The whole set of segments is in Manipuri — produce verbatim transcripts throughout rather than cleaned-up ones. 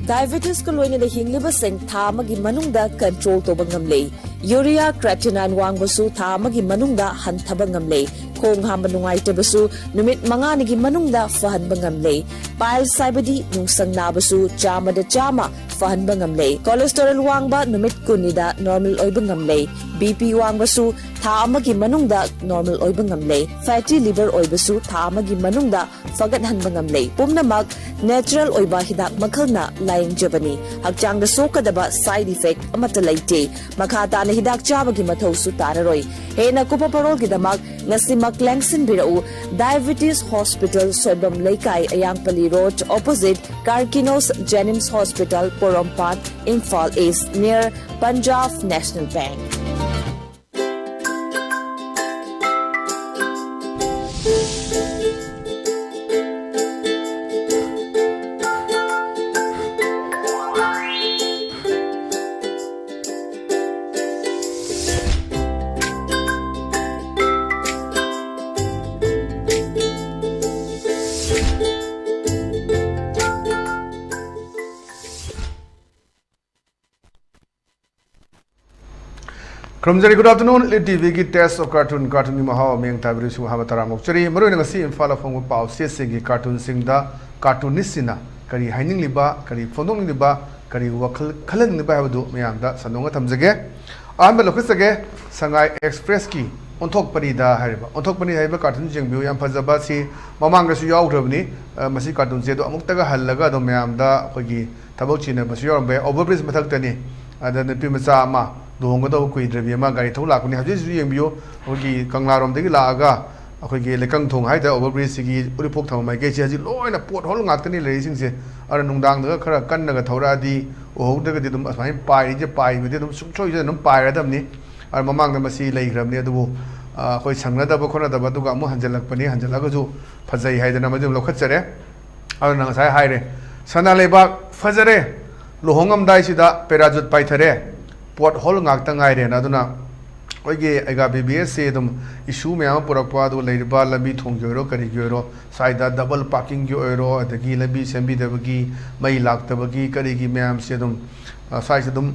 Diabetesꯀ ꯂꯣꯏꯅꯅ ꯍꯤꯡꯂꯤꯕꯁꯤꯡ ꯊꯥ ꯑꯃꯒꯤ ꯃꯅꯨꯡꯗ control ꯇꯧꯕ ꯉꯝꯂꯦ꯫ Urea creatinine ꯋꯥꯡꯕꯁꯨ ꯊꯥ ꯑꯃꯒꯤ ꯃꯅꯨꯡꯗ ꯍꯟꯊꯕ ꯉꯝꯂꯦ꯫ ꯈꯣꯡ ꯍꯥꯝꯕ ꯅꯨꯡꯉꯥꯏꯇꯕꯁꯨ ꯅꯨꯃꯤꯠ ꯃꯉꯥꯅꯤꯒꯤ ꯃꯅꯨꯡꯗ ꯐꯍꯟꯕ ꯉꯝꯂꯦ꯫ Piles ꯍꯥꯏꯕꯗꯤ ꯅꯨꯡꯁꯪ ꯅꯥꯕꯁꯨ ꯆꯥꯝꯃꯗ ꯆꯥꯝꯃ ꯐꯍꯟꯕ ꯉꯝꯂꯦ꯫ Cholesterol ꯋꯥꯡꯕ ꯅꯨꯃꯤꯠ ꯀꯨꯟꯅꯤꯗ normal ꯑꯣꯏꯕ ꯉꯝꯂꯦ꯫ BP ꯋꯥꯡꯕꯁꯨ ꯊꯥ ꯑꯃꯒꯤ ꯃꯅꯨꯡꯗ normal ꯑꯣꯏꯕ ꯉꯝꯂꯦ꯫ Fatty liver ꯑꯣꯏꯕꯁꯨ ꯊꯥ ꯑꯃꯒꯤ ꯃꯅꯨꯡꯗ ꯐꯒꯠꯍꯟꯕ ꯉꯝꯂꯦ꯫ ꯄꯨꯝꯅꯃꯛ natural ꯑꯣꯏꯕ ꯍꯤꯗꯥꯛ ꯃꯈꯜꯅ ꯂꯥꯌꯦꯡꯖꯕꯅꯤ꯫ ꯍꯛꯆꯥꯡꯗ ꯁꯣꯛꯀꯗꯕ side effect ꯑꯃꯠꯇ ꯂꯩꯇꯦ꯫ ꯃꯈꯥ ꯇꯥꯅ ꯍꯤꯗꯥꯛ ꯆꯥꯕꯒꯤ ꯃꯊꯧꯁꯨ ꯇꯥꯔꯔꯣꯏ꯫ ꯍꯦꯟꯅ ꯀꯨꯞꯄ ꯄꯔꯣꯜꯒꯤꯗꯃꯛ ꯉꯁꯤꯃꯛ ꯂꯦꯡꯁꯤꯟꯕꯤꯔꯛꯎ꯫ Diabetes Hospital, ꯁꯣꯏꯕꯝ ꯂꯩꯀꯥꯏ, ꯑꯌꯥꯡꯄꯜꯂꯤ Road, opposite Karkinos Jenims Hospital, Porompat, Imphal East, near Punjab National Bank꯫ ꯈꯨꯔꯨꯝꯖꯔꯤ꯫ Good afternoon, Elite TVꯒꯤ Taste of Cartoon, cartoonꯒꯤ ꯃꯍꯥꯎ ꯃꯤꯌꯦꯡ ꯇꯥꯕꯤꯔꯤꯕꯁꯤꯡꯕꯨ ꯑꯍꯥꯟꯕ ꯇꯔꯥꯝꯅ ꯑꯣꯛꯆꯔꯤ꯫ ꯃꯔꯨꯑꯣꯏꯅ ꯉꯁꯤ ꯏꯝꯐꯥꯜꯗ ꯐꯣꯡꯕ ꯄꯥꯎꯆꯦꯁꯤꯡꯒꯤ cartoonꯁꯤꯡꯗ cartoonistꯁꯤꯡꯅ ꯀꯔꯤ ꯍꯥꯏꯅꯤꯡꯂꯤꯕ, ꯀꯔꯤ ꯐꯣꯡꯗꯣꯛꯅꯤꯡꯂꯤꯕ, ꯀꯔꯤ ꯋꯥꯈꯜ ꯈꯜꯍꯟꯅꯤꯡꯂꯤꯕ ꯍꯥꯏꯕꯗꯨ ꯃꯌꯥꯝꯗ ꯁꯟꯗꯣꯛꯅ ꯊꯝꯖꯒꯦ꯫ ꯑꯍꯥꯟꯕ ꯂꯧꯈꯠꯆꯒꯦ, ꯁꯉꯥꯏ Expressꯀꯤ ꯑꯣꯟꯊꯣꯛꯄꯅꯤꯗ ꯍꯥꯏꯔꯤꯕ꯫ ꯑꯣꯟꯊꯣꯛꯄꯅꯤ ꯍꯥꯏꯕ cartoon ꯌꯦꯡꯕꯤꯌꯨ, ꯌꯥꯝ ꯐꯖꯕ, ꯁꯤ ꯃꯃꯥꯡꯗꯁꯨ ꯌꯥꯎꯈ꯭ꯔꯕꯅꯤ꯫ ꯑ, ꯃꯁꯤ cartoonꯁꯦ ꯑꯗꯣ ꯑꯃꯨꯛꯇꯒ ꯍꯜꯂꯒ ꯑꯗꯨꯝ ꯃꯌꯥꯝꯗ ꯑꯩꯈꯣꯏꯒꯤ ꯊꯕꯛ ꯆꯤꯟꯅꯕꯁꯨ ꯌꯥꯎꯔꯝꯕ ꯌꯥꯏ꯫ Over bridge ꯃꯊꯛꯇꯅꯤ꯫ ꯑꯗ ꯅꯨꯄꯤ ꯃꯆꯥ ꯑꯃ ꯂꯨꯍꯣꯡꯒꯗꯧꯕ ꯀꯨꯏꯗ꯭ꯔꯕꯤ ꯑꯃ ꯒꯥꯔꯤ ꯊꯧ ꯂꯥꯛꯄꯅꯤ꯫ ꯍꯧꯖꯤꯛ ꯍꯧꯖꯤꯛ ꯌꯦꯡꯕꯤꯌꯨ, ꯑꯩꯈꯣꯏꯒꯤ ꯀꯪꯂꯥꯔꯣꯝꯗꯒꯤ ꯂꯥꯛꯑꯒ ꯑꯩꯈꯣꯏꯒꯤ ꯂꯩꯀꯪ ꯊꯣꯡ ꯍꯥꯏꯇꯥꯔꯦ, over bridgeꯁꯤꯒꯤ ꯎꯔꯤꯄꯣꯛ ꯊꯪꯕ ꯃꯥꯏꯀꯩꯁꯦ ꯍꯧꯖꯤꯛ ꯂꯣꯏꯅ pothole ꯉꯥꯛꯇꯅꯤ ꯂꯩꯔꯤꯁꯤꯡꯁꯦ꯫ ꯑꯗꯨꯅ ꯅꯨꯡꯗꯥꯡꯗꯒ ꯈꯔ ꯀꯟꯅꯒ ꯊꯧꯔꯛꯑꯗꯤ, ꯎꯍꯧꯗ꯭ꯔꯒꯗꯤ ꯑꯗꯨꯝ ꯑꯁꯨꯃꯥꯏꯅ ꯄꯥꯏꯔꯤꯁꯦ, ꯄꯥꯏꯕꯗꯤ ꯑꯗꯨꯝ ꯁꯨꯡꯁꯣꯏ ꯁꯣꯏꯗꯅ ꯑꯗꯨꯝ ꯄꯥꯏꯔꯗꯕꯅꯤ꯫ ꯑꯗꯨ ꯃꯃꯥꯡꯗ ꯃꯁꯤ ꯂꯩꯈ꯭ꯔꯕꯅꯤ, ꯑꯗꯨꯕꯨ, ꯑ, ꯑꯩꯈꯣꯏ ꯁꯪꯅꯗꯕ ꯈꯣꯠꯅꯗꯕ ꯑꯗꯨꯒ ꯑꯃꯨꯛ ꯍꯟꯖꯜꯂꯛꯄꯅꯤ꯫ ꯍꯟꯖꯜꯂꯛꯑꯒꯁꯨ ꯐꯖꯩ ꯍꯥꯏꯗꯅ ꯃꯗꯨ ꯑꯗꯨꯝ ꯂꯧꯈꯠꯆꯔꯦ꯫ ꯑꯗꯨꯅ ꯉꯁꯥꯏ ꯍꯥꯏꯔꯦ, ꯁꯅꯥ ꯂꯩꯕꯥꯛ ꯐꯖꯔꯦ, ꯂꯨꯍꯣꯡꯉꯝꯗꯥꯏꯁꯤꯗ parachute ꯄꯥꯏꯊꯔꯦ, pothole ꯉꯥꯛꯇ ꯉꯥꯏꯔꯦꯅ꯫ ꯑꯗꯨꯅ ꯑꯩꯈꯣꯏꯒꯤ ꯑꯩꯒꯥ ꯕꯤ ꯕꯤ ꯑꯦꯁꯁꯦ ꯑꯗꯨꯝ ꯏꯁꯨ ꯃꯌꯥꯝ ꯑꯃ ꯄꯨꯔꯛꯄ, ꯑꯗꯨꯒ ꯂꯩꯔꯤꯕ ꯂꯝꯕꯤ ꯊꯣꯡꯒꯤ ꯑꯣꯏꯔꯣ, ꯀꯔꯤꯒꯤ ꯑꯣꯏꯔꯣ, ꯁ꯭ꯋꯥꯏꯗ ꯗꯕꯜ ꯄꯥꯔꯀꯤꯡꯒꯤ ꯑꯣꯏꯔꯣ, ꯑꯗꯒꯤ ꯂꯝꯕꯤ ꯁꯦꯝꯕꯤꯗꯕꯒꯤ, ꯃꯩ ꯂꯥꯛꯇꯕꯒꯤ, ꯀꯔꯤꯒꯤ ꯃꯌꯥꯝꯁꯦ ꯑꯗꯨꯝ, ꯑ, ꯁ꯭ꯋꯥꯏꯁꯦ ꯑꯗꯨꯝ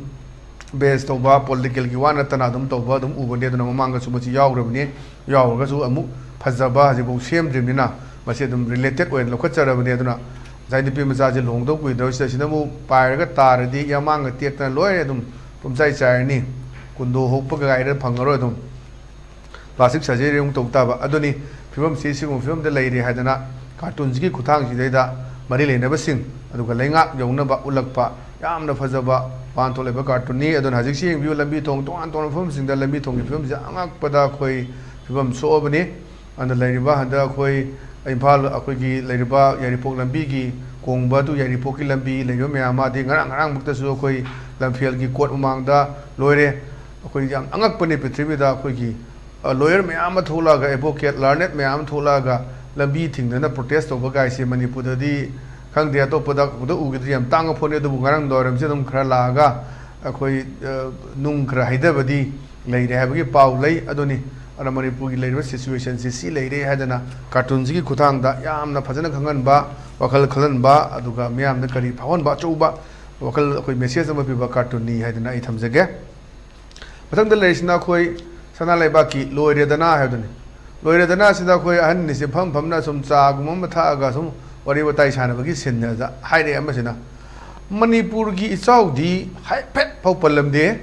ꯕꯦꯁ ꯇꯧꯕ, ꯄꯣꯂꯤꯇꯤꯀꯦꯜꯒꯤ ꯋꯥ ꯅꯠꯇꯅ ꯑꯗꯨꯝ ꯇꯧꯕ ꯑꯗꯨꯝ ꯎꯕꯅꯦ꯫ ꯑꯗꯨꯅ ꯃꯃꯥꯡꯗꯁꯨ ꯃꯁꯤ ꯌꯥꯎꯈ꯭ꯔꯕꯅꯤ꯫ ꯌꯥꯎꯔꯒꯁꯨ ꯑꯃꯨꯛ ꯐꯖꯕ ꯍꯧꯖꯤꯛꯐꯥꯎ ꯁꯦꯝꯗ꯭ꯔꯤꯕꯅꯤꯅ, ꯃꯁꯤ ꯑꯗꯨꯝ ꯔꯤꯂꯦꯇꯦꯠ ꯑꯣꯏꯅ ꯂꯧꯈꯠꯆꯔꯕꯅꯦ꯫ ꯑꯗꯨꯅ ꯉꯁꯥꯏ ꯅꯨꯄꯤ ꯃꯆꯥꯁꯦ ꯂꯨꯍꯣꯡꯗꯧ ꯀꯨꯏꯗ꯭ꯔꯕꯁꯤꯗ, ꯁꯤꯗ ꯑꯃꯨꯛ ꯄꯥꯏꯔꯒ ꯇꯥꯔꯗꯤ ꯌꯥꯃꯥꯡꯒ ꯇꯦꯛꯇꯅ ꯂꯣꯏꯔꯦ, ꯑꯗꯨꯝ ꯄꯨꯝꯆꯥꯏ ꯆꯥꯏꯔꯅꯤ꯫ ꯀꯨꯟꯗꯣ ꯍꯣꯛꯄꯒ ꯀꯥꯏꯔ ꯐꯪꯉꯔꯣꯏ꯫ ꯑꯗꯨꯝ ꯄ꯭ꯂꯥꯁꯇꯤꯛ ꯁꯔꯖꯔꯤ ꯑꯃꯨꯛ ꯇꯧ ꯇꯥꯕ꯫ ꯑꯗꯨꯅꯤ ꯐꯤꯕꯝꯁꯤ ꯁꯤꯒꯨꯝꯕ ꯐꯤꯕꯝꯗ ꯂꯩꯔꯦ ꯍꯥꯏꯗꯅ, ꯀꯥꯔꯇꯨꯟꯁꯤꯒꯤ ꯈꯨꯠꯊꯥꯡꯁꯤꯗꯩꯗ ꯃꯔꯤ ꯂꯩꯅꯕꯁꯤꯡ, ꯑꯗꯨꯒ ꯂꯩꯉꯥꯛ ꯌꯧꯅꯕ ꯎꯠꯂꯛꯄ ꯌꯥꯝꯅ ꯐꯖꯕ ꯋꯥꯍꯟꯊꯣꯛ ꯂꯩꯕ ꯀꯥꯔꯇꯨꯟꯅꯤ꯫ ꯑꯗꯨꯅ ꯍꯧꯖꯤꯛꯁꯤ ꯌꯦꯡꯕꯤꯌꯨ, ꯂꯝꯕꯤ ꯊꯣꯡ ꯇꯣꯉꯥꯟ ꯇꯣꯉꯥꯟꯕ ꯃꯐꯝꯁꯤꯡꯗ ꯂꯝꯕꯤ ꯊꯣꯡꯒꯤ ꯐꯤꯕꯝꯁꯦ ꯑꯉꯛꯄꯗ ꯑꯩꯈꯣꯏ ꯐꯤꯕꯝ ꯁꯣꯛꯑꯕꯅꯤ꯫ ꯑꯗꯨꯅ ꯂꯩꯔꯤꯕ ꯍꯟꯗꯛ ꯑꯩꯈꯣꯏ ꯏꯝꯐꯥꯜ, ꯑꯩꯈꯣꯏꯒꯤ ꯂꯩꯔꯤꯕ ꯌꯥꯏꯔꯤꯄꯣꯛ ꯂꯝꯕꯤꯒꯤ ꯀꯣꯡꯕ ꯇꯨ ꯌꯥꯏꯔꯤꯄꯣꯛꯀꯤ ꯂꯝꯕꯤ ꯂꯩꯕ ꯃꯌꯥꯝ ꯑꯃ, ꯑꯗꯩ ꯉꯔꯥꯡ, ꯉꯔꯥꯡꯃꯛꯇꯁꯨ ꯑꯩꯈꯣꯏ ꯂꯝꯐꯦꯜꯒꯤ ꯀꯣꯔꯠ ꯃꯃꯥꯡꯗ ꯂꯣꯏꯔꯦ꯫ ꯑꯩꯈꯣꯏ ꯌꯥꯝ ꯑꯉꯛꯄꯅꯤ, ꯄ꯭ꯔꯤꯊꯤꯕꯤꯗ ꯑꯩꯈꯣꯏꯒꯤ, ꯑ, ꯂꯣꯌꯔ ꯃꯌꯥꯝ ꯑꯃ ꯊꯣꯛꯂꯛꯑꯒ, ꯑꯦꯗꯚꯣꯀꯦꯠ, ꯂꯔꯅꯦꯠ ꯃꯌꯥꯝ ꯑꯃ ꯊꯣꯛꯂꯛꯑꯒ ꯂꯝꯕꯤ ꯊꯤꯡꯗꯅ ꯄ꯭ꯔꯣꯇꯦꯁ ꯇꯧꯕ ꯀꯥꯏꯁꯦ ꯃꯅꯤꯄꯨꯔꯗꯗꯤ ꯈꯪꯗꯦ, ꯑꯇꯣꯞꯄꯗ ꯎꯗ ꯎꯈꯤꯗ꯭ꯔꯤ꯫ ꯌꯥꯝ ꯇꯥꯡꯕ ꯄꯣꯠꯅꯤ꯫ ꯑꯗꯨꯕꯨ ꯉꯔꯥꯡ ꯅꯨꯡꯗꯥꯡꯋꯥꯏꯔꯝꯁꯦ ꯑꯗꯨꯝ ꯈꯔ ꯂꯥꯛꯑꯒ ꯑꯩꯈꯣꯏ, ꯑ, ꯅꯨꯡ ꯈꯔ ꯍꯩꯊꯕꯗꯤ ꯂꯩꯔꯦ ꯍꯥꯏꯕꯒꯤ ꯄꯥꯎ ꯂꯩ꯫ ꯑꯗꯨꯅꯤ, ꯑꯗꯨꯅ ꯃꯅꯤꯄꯨꯔꯒꯤ ꯂꯩꯔꯤꯕ ꯁꯤꯆꯨꯋꯦꯁꯟꯁꯤ ꯁꯤ ꯂꯩꯔꯦ ꯍꯥꯏꯗꯅ ꯀꯥꯔꯇꯨꯟꯁꯤꯒꯤ ꯈꯨꯠꯊꯥꯡꯗ ꯌꯥꯝꯅ ꯐꯖꯅ ꯈꯪꯍꯟꯕ, ꯋꯥꯈꯜ ꯈꯜꯍꯟꯕ, ꯑꯗꯨꯒ ꯃꯤꯌꯥꯝꯗ ꯀꯔꯤ ꯐꯥꯎꯍꯟꯕ, ꯑꯆꯧꯕ ꯋꯥꯈꯜ, ꯑꯩꯈꯣꯏ ꯃꯦꯁꯦꯖ ꯑꯃ ꯄꯤꯕ ꯀꯥꯔꯇꯨꯟꯅꯤ ꯍꯥꯏꯗꯅ ꯑꯩ ꯊꯝꯖꯒꯦ꯫ ꯃꯊꯪꯗ ꯂꯩꯔꯤꯁꯤꯅ ꯑꯩꯈꯣꯏ ꯁꯅꯥ ꯂꯩꯕꯥꯛꯀꯤ ꯂꯣꯏꯔꯦꯗꯅ ꯍꯥꯏꯕꯗꯨꯅꯤ꯫ ꯂꯣꯏꯔꯦꯗꯅ ꯁꯤꯗ ꯑꯩꯈꯣꯏ ꯑꯍꯟ ꯑꯅꯤꯁꯦ ꯐꯝ ꯐꯝꯅ ꯁꯨꯝ ꯆꯥꯒꯨꯝꯕ ꯑꯃ ꯊꯛꯑꯒ ꯁꯨꯝ ꯋꯥꯔꯤ ꯋꯥꯇꯥꯏ ꯁꯥꯟꯅꯕꯒꯤ ꯁꯤꯟꯅ ꯍꯥꯏꯔꯛꯑꯦ ꯑꯃꯁꯤꯅ꯫ ꯃꯅꯤꯄꯨꯔꯒꯤ ꯏꯆꯥꯎꯗꯤ ꯍꯥꯏꯐꯦꯠ ꯐꯥꯎ ꯄꯜꯂꯝꯗꯦ꯫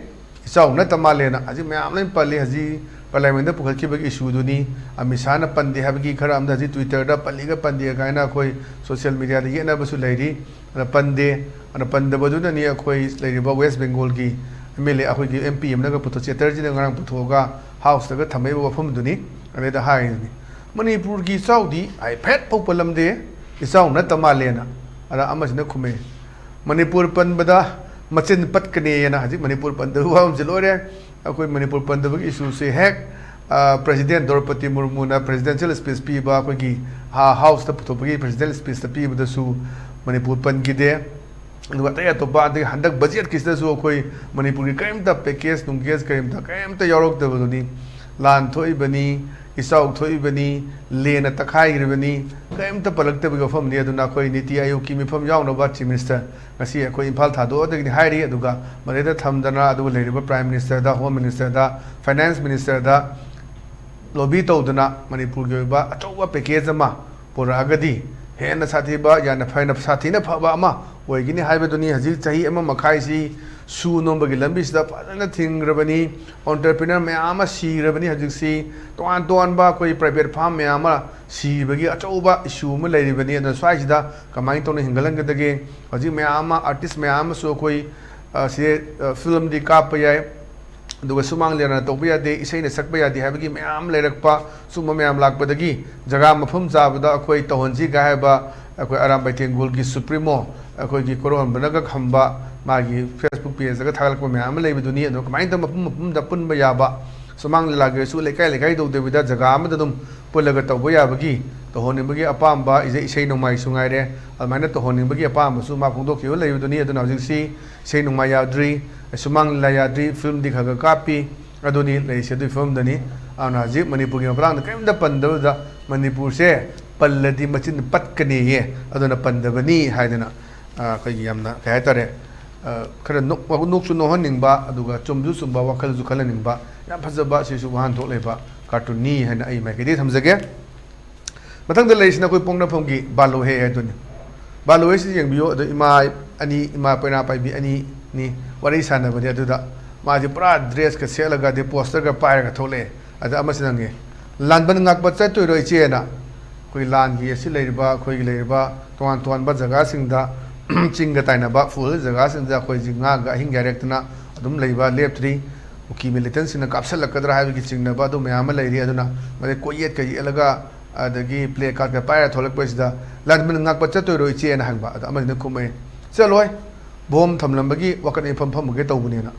ꯏꯆꯥꯎ ꯅꯠꯇ ꯃꯥꯜꯂꯦꯅ ꯍꯧꯖꯤꯛ ꯃꯌꯥꯝ ꯂꯣꯏ ꯄꯜꯂꯤ꯫ ꯍꯧꯖꯤꯛ ꯄꯥꯔꯂꯤꯌꯥꯃꯦꯟꯗ ꯄꯨꯈꯠꯈꯤꯕꯒꯤ ꯏꯁꯨꯗꯨꯅꯤ꯫ ꯑꯃꯤꯠ ꯁꯥꯍꯅ ꯄꯟꯗꯦ ꯍꯥꯏꯕꯒꯤ ꯈꯔ ꯑꯃꯗ ꯍꯧꯖꯤꯛ ꯇ꯭ꯋꯤꯇꯔꯗ ꯄꯜꯂꯤꯒ ꯄꯟꯗꯦ ꯀꯥꯏꯅ ꯑꯩꯈꯣꯏ ꯁꯣꯁꯤꯌꯦꯜ ꯃꯤꯗꯤꯌꯥꯗ ꯌꯦꯠꯅꯕꯁꯨ ꯂꯩꯔꯤ꯫ ꯑꯗ ꯄꯟꯗꯦ꯫ ꯑꯗ ꯄꯟꯗꯕꯗꯨꯅꯅꯤ ꯑꯩꯈꯣꯏ ꯂꯩꯔꯤꯕ ꯋꯦꯁ ꯕꯦꯡꯒꯣꯜꯒꯤ ꯑꯦꯝ ꯑꯦꯜ ꯑꯦ, ꯑꯩꯈꯣꯏꯒꯤ ꯑꯦꯝ ꯄꯤ ꯑꯃꯅꯒ ꯄꯨꯊꯣꯛ-, ꯆꯦꯇꯔꯖꯤꯅ ꯉꯔꯥꯡ ꯄꯨꯊꯣꯛꯑꯒ ꯍꯥꯎꯁꯇꯒ ꯊꯝꯃꯛꯏꯕ ꯋꯥꯐꯝꯗꯨꯅꯤ꯫ ꯑꯗꯩꯗ ꯍꯥꯏꯔꯤꯗꯨꯅꯤ, "ꯃꯅꯤꯄꯨꯔꯒꯤ ꯏꯆꯥꯎꯗꯤ ꯍꯥꯏꯐꯦꯠ ꯐꯥꯎ ꯄꯜꯂꯝꯗꯦ, ꯏꯆꯥꯎ ꯅꯠꯇ ꯃꯥꯜꯂꯦꯅ"꯫ ꯑꯗ ꯑꯃꯁꯤꯅ ꯈꯨꯝꯃꯦ, "ꯃꯅꯤꯄꯨꯔ ꯄꯟꯕꯗ ꯃꯆꯤꯟ ꯄꯠꯀꯅꯤꯅ"꯫ ꯍꯧꯖꯤꯛ ꯃꯅꯤꯄꯨꯔ ꯄꯟꯗꯕ ꯋꯥꯐꯝꯁꯤ ꯂꯣꯏꯔꯦ꯫ ꯑꯩꯈꯣꯏ ꯃꯅꯤꯄꯨꯔ ꯄꯟꯗꯕꯒꯤ ꯏꯁꯨꯁꯦ ꯍꯦꯛ, ꯑ, ꯄ꯭ꯔꯦꯁꯤꯗꯦꯟ ꯗ꯭ꯔꯧꯄꯗꯤ ꯃꯨꯔꯃꯨꯅ ꯄ꯭ꯔꯦꯁꯤꯗꯦꯟꯁꯤꯌꯦꯜ ꯁ꯭ꯄꯤꯆ ꯄꯤꯕ ꯑꯩꯈꯣꯏꯒꯤ, ꯑ, ꯍꯥꯎꯁꯇ ꯄꯨꯊꯣꯛꯄꯒꯤ ꯄ꯭ꯔꯦꯁꯤꯗꯦꯟ ꯁ꯭ꯄꯤꯆꯇ ꯄꯤꯕꯗꯁꯨ ꯃꯅꯤꯄꯨꯔ ꯄꯟꯈꯤꯗꯦ꯫ ꯑꯗꯨꯒ ꯑꯇꯩ ꯑꯇꯣꯞꯄ, ꯑꯗꯒꯤ ꯍꯟꯗꯛ ꯕꯖꯦꯠꯀꯤꯁꯤꯗꯁꯨ ꯑꯩꯈꯣꯏ ꯃꯅꯤꯄꯨꯔꯒꯤ ꯀꯔꯤꯝꯇ ꯄꯦꯀꯦꯖ ꯅꯨꯡꯀꯦꯖ ꯀꯔꯤꯝꯇ ꯀꯔꯤꯝꯇ ꯌꯥꯎꯔꯛꯇꯕꯗꯨꯅꯤ꯫ ꯂꯥꯟ ꯊꯣꯛꯏꯕꯅꯤ, ꯏꯆꯥꯎ ꯊꯣꯛꯏꯕꯅꯤ, ꯂꯦꯟꯅ ꯇꯛꯈꯥꯏꯈ꯭ꯔꯤꯕꯅꯤ, ꯀꯔꯤꯝꯇ ꯄꯜꯂꯛꯇꯕꯒꯤ ꯋꯥꯐꯝꯅꯤ꯫ ꯑꯗꯨꯅ ꯑꯩꯈꯣꯏ ꯅꯤꯇꯤ ꯑꯥꯌꯣꯒꯀꯤ ꯃꯤꯐꯝ ꯌꯥꯎꯅꯕ ꯆꯤꯐ ꯃꯤꯅꯤꯁꯇꯔ ꯉꯁꯤ ꯑꯩꯈꯣꯏ ꯏꯝꯐꯥꯜ ꯊꯥꯗꯣꯛꯑꯗꯒꯤꯅꯤ ꯍꯥꯏꯔꯤ꯫ ꯑꯗꯨꯒ ꯃꯗꯩꯗ ꯊꯝꯗꯅ, ꯑꯗꯨꯒ ꯂꯩꯔꯤꯕ ꯄ꯭ꯔꯥꯏꯝ ꯃꯤꯅꯤꯁꯇꯔꯗ, ꯍꯣꯝ ꯃꯤꯅꯤꯁꯇꯔꯗ, ꯐꯥꯏꯅꯥꯟꯁ ꯃꯤꯅꯤꯁꯇꯔꯗ ꯂꯣꯕꯤ ꯇꯧꯗꯨꯅ ꯃꯅꯤꯄꯨꯔꯒꯤ ꯑꯣꯏꯕ ꯑꯆꯧꯕ ꯄꯦꯀꯦꯖ ꯑꯃ ꯄꯨꯔꯛꯑꯒꯗꯤ ꯍꯦꯟꯅ ꯁꯥꯊꯤꯕ, ꯌꯥꯝꯅ ꯐꯅ ꯁꯥꯊꯤꯅ ꯐꯕ ꯑꯃ ꯑꯣꯏꯒꯅꯤ ꯍꯥꯏꯕꯗꯨꯅꯤ꯫ ꯍꯧꯖꯤꯛ ꯆꯍꯤ ꯑꯃ ꯃꯈꯥꯏꯁꯤ ꯁꯨ ꯅꯣꯝꯕꯒꯤ ꯂꯝꯕꯤꯁꯤꯗ ꯐꯖꯅ ꯊꯤꯡꯈ꯭ꯔꯕꯅꯤ꯫ ꯑꯣꯟꯇꯔꯄ꯭ꯔꯤꯅꯔ ꯃꯌꯥꯝ ꯑꯃ ꯁꯤꯈ꯭ꯔꯕꯅꯤ꯫ ꯍꯧꯖꯤꯛꯁꯤ ꯇꯣꯉꯥꯟ ꯇꯣꯉꯥꯟꯕ ꯑꯩꯈꯣꯏ ꯄ꯭ꯔꯥꯏꯚꯦꯠ ꯐꯥꯔꯝ ꯃꯌꯥꯝ ꯑꯃ ꯁꯤꯕꯒꯤ ꯑꯆꯧꯕ ꯏꯁꯨ ꯑꯃ ꯂꯩꯔꯤꯕꯅꯤ꯫ ꯑꯗꯨꯅ ꯁ꯭ꯋꯥꯏꯁꯤꯗ ꯀꯃꯥꯏꯅ ꯇꯧꯅ ꯍꯤꯡꯒꯠꯍꯟꯒꯗꯒꯦ? ꯍꯧꯖꯤꯛ ꯃꯌꯥꯝ ꯑꯃ, ꯑꯥꯔꯇꯤꯁ ꯃꯌꯥꯝ ꯑꯃꯁꯨ ꯑꯩꯈꯣꯏ, ꯑ, ꯁꯤꯗ, ꯑ, ꯐꯤꯂꯝꯗꯤ ꯀꯥꯞꯄ ꯌꯥꯏ, ꯑꯗꯨꯒ ꯁꯨꯃꯥꯡ ꯂꯤꯂꯥꯅ ꯇꯧꯕ ꯌꯥꯗꯦ, ꯏꯁꯩꯅ ꯁꯛꯄ ꯌꯥꯗꯦ ꯍꯥꯏꯕꯒꯤ ꯃꯌꯥꯝ ꯂꯩꯔꯛꯄ, ꯁꯨꯝꯕ ꯃꯌꯥꯝ ꯂꯥꯛꯄꯗꯒꯤ ꯖꯒꯥ ꯃꯐꯝ ꯆꯥꯕꯗ ꯑꯩꯈꯣꯏ ꯇꯧꯍꯟꯁꯤꯒ ꯍꯥꯏꯕ ꯑꯩꯈꯣꯏ ꯑꯔꯥꯝꯕꯥꯏ ꯇꯦꯡꯒꯣꯜꯒꯤ ꯁꯨꯄ꯭ꯔꯤꯃꯣ, ꯑꯩꯈꯣꯏꯒꯤ ꯀꯣꯔꯧꯍꯟꯕꯅꯒ ꯈꯝꯕ, ꯃꯥꯒꯤ ꯐꯦꯁꯕꯨꯛ ꯄꯦꯖꯇꯒ ꯊꯥꯒꯠꯂꯛꯄ ꯃꯌꯥꯝ ꯑꯃ ꯂꯩꯕꯗꯨꯅꯤ꯫ ꯑꯗꯣ ꯀꯃꯥꯏꯅ ꯇꯧꯔ ꯃꯐꯝ ꯃꯐꯝꯗ ꯄꯨꯟꯕ ꯌꯥꯕ, ꯁꯨꯃꯥꯡ ꯂꯤꯂꯥꯒꯤꯁꯨ ꯂꯩꯀꯥꯏ ꯂꯩꯀꯥꯏ ꯇꯧꯗꯕꯤꯗ ꯖꯒꯥ ꯑꯃꯗ ꯑꯗꯨꯝ ꯄꯨꯜꯂꯒ ꯇꯧꯕ ꯌꯥꯕꯒꯤ ꯇꯧꯍꯟꯅꯤꯡꯕꯒꯤ ꯑꯄꯥꯝꯕ, ꯏꯁꯩ, ꯏꯁꯩ ꯅꯣꯡꯃꯥꯏꯁꯨ ꯉꯥꯏꯔꯦ, ꯑꯗꯨꯃꯥꯏꯅ ꯇꯧꯍꯟꯅꯤꯡꯕꯒꯤ ꯑꯄꯥꯝꯕꯁꯨ ꯃꯥ ꯐꯣꯡꯗꯣꯛꯈꯤꯕ ꯂꯩꯕꯗꯨꯅꯤ꯫ ꯑꯗꯨꯅ ꯍꯧꯖꯤꯛꯁꯤ ꯏꯁꯩ ꯅꯣꯡꯃꯥꯏ ꯌꯥꯗ꯭ꯔꯤ, ꯁꯨꯃꯥꯡ ꯂꯤꯂꯥ ꯌꯥꯗ꯭ꯔꯤ, ꯐꯤꯂꯝꯗꯤ ꯈꯔ ꯈꯔ ꯀꯥꯞꯄꯤ, ꯑꯗꯨꯅꯤ ꯂꯩꯔꯤꯁꯦ꯫ ꯑꯗꯨꯒꯤ ꯐꯤꯕꯝꯗꯅꯤ꯫ ꯑꯗꯨꯅ ꯍꯧꯖꯤꯛ ꯃꯅꯤꯄꯨꯔꯒꯤ ꯃꯇꯥꯡꯗ ꯀꯔꯤꯝꯇ ꯄꯟꯗꯕꯗ ꯃꯅꯤꯄꯨꯔꯁꯦ ꯄꯜꯂꯗꯤ ꯃꯆꯤꯟ ꯄꯠꯀꯅꯤꯌꯦ, ꯑꯗꯨꯅ ꯄꯟꯗꯕꯅꯤ ꯍꯥꯏꯗꯅ, ꯑ, ꯑꯩꯈꯣꯏꯒꯤ ꯌꯥꯝꯅ, ꯀꯩ ꯍꯥꯏꯇꯥꯔꯦ, ꯑ, ꯈꯔ ꯅꯣꯛ-, ꯅꯣꯛꯁꯨ ꯅꯣꯛꯍꯟꯅꯤꯡꯕ, ꯑꯗꯨꯒ ꯆꯨꯝꯁꯨ ꯆꯨꯝꯕ, ꯋꯥꯈꯜꯁꯨ ꯈꯜꯍꯟꯅꯤꯡꯕ, ꯌꯥꯝ ꯐꯖꯕ, ꯑꯁꯤꯁꯨ ꯋꯥꯍꯟꯊꯣꯛ ꯂꯩꯕ ꯀꯥꯔꯇꯨꯟꯅꯤ ꯍꯥꯏꯅ ꯑꯩ ꯃꯥꯏꯀꯩꯗꯒꯤ ꯊꯝꯖꯒꯦ꯫ ꯃꯊꯪꯗ ꯂꯩꯔꯤꯁꯤꯅ ꯑꯩꯈꯣꯏ ꯄꯣꯛꯅꯐꯝꯒꯤ ꯕꯥꯂꯣꯍꯦ ꯍꯥꯏꯗꯨꯅꯤ꯫ ꯕꯥꯂꯣꯍꯦꯁꯤ ꯌꯦꯡꯕꯤꯌꯨ꯫ ꯑꯗꯣ ꯏꯃꯥ ꯑꯅꯤ, ꯏꯃꯥ ꯄꯩꯅꯥ ꯄꯥꯏꯕꯤ ꯑꯅꯤꯅꯤ ꯋꯥꯔꯤ ꯁꯥꯟꯅꯕꯅꯦ꯫ ꯑꯗꯨꯗ ꯃꯥꯁꯦ ꯄꯨꯔꯥ ꯗ꯭ꯔꯦꯁꯀ ꯁꯦꯠꯂꯒ, ꯑꯗꯩ ꯄꯣꯁꯇꯔꯒ ꯄꯥꯏꯔꯒ ꯊꯣꯛꯂꯛꯑꯦ꯫ ꯑꯗ ꯑꯃꯁꯤꯅ ꯍꯪꯉꯦ, "ꯂꯥꯟꯕꯟ ꯉꯥꯛꯄ ꯆꯠꯇꯣꯏꯔꯣ, ꯏꯆꯦꯅ?" ꯑꯩꯈꯣꯏ ꯂꯥꯟꯒꯤ ꯑꯁꯤ ꯂꯩꯔꯤꯕ, ꯑꯩꯈꯣꯏꯒꯤ ꯂꯩꯔꯤꯕ ꯇꯣꯉꯥꯟ ꯇꯣꯉꯥꯟꯕ ꯖꯒꯥꯁꯤꯡꯗ ꯆꯤꯡꯒ ꯇꯥꯏꯅꯕ, ꯐꯨꯍꯜ ꯖꯒꯥꯁꯤꯡꯗ ꯑꯩꯈꯣꯏꯁꯤ ꯉꯥꯒ ꯑꯍꯤꯡ ꯌꯥꯔꯦꯛꯇꯅ ꯑꯗꯨꯝ ꯂꯩꯕ ꯂꯦꯞꯇ꯭ꯔꯤ꯫ ꯀꯨꯀꯤ ꯃꯤꯂꯤꯇꯦꯟꯁꯤꯡꯅ ꯀꯥꯞꯁꯤꯜꯂꯛꯀꯗ꯭ꯔꯥ ꯍꯥꯏꯕꯒꯤ ꯆꯤꯡꯅꯕ ꯑꯗꯨ ꯃꯌꯥꯝ ꯑꯃ ꯂꯩꯔꯤ꯫ ꯑꯗꯨꯅ ꯃꯗꯩ ꯀꯣꯏꯌꯦꯠꯀ ꯌꯦꯠꯂꯒ, ꯑꯗꯒꯤ ꯄ꯭ꯂꯦ ꯀꯥꯔꯠꯀ ꯄꯥꯏꯔ ꯊꯣꯛꯂꯛꯄꯁꯤꯗ, "ꯂꯥꯟꯃꯤꯅ ꯉꯥꯛꯄ ꯆꯠꯇꯣꯏꯔꯣ, ꯏꯆꯦꯅ?" ꯍꯪꯕ꯫ ꯑꯗ ꯑꯃꯁꯤꯅ ꯈꯨꯝꯃꯛꯑꯦ, "ꯆꯠꯂꯣꯏ, ꯕꯣꯝ ꯊꯝꯂꯝꯕꯒꯤ ꯋꯥꯀꯠ ꯃꯤꯐꯝ ꯐꯝꯃꯨꯒꯦ ꯇꯧꯕꯅꯦꯅ"꯫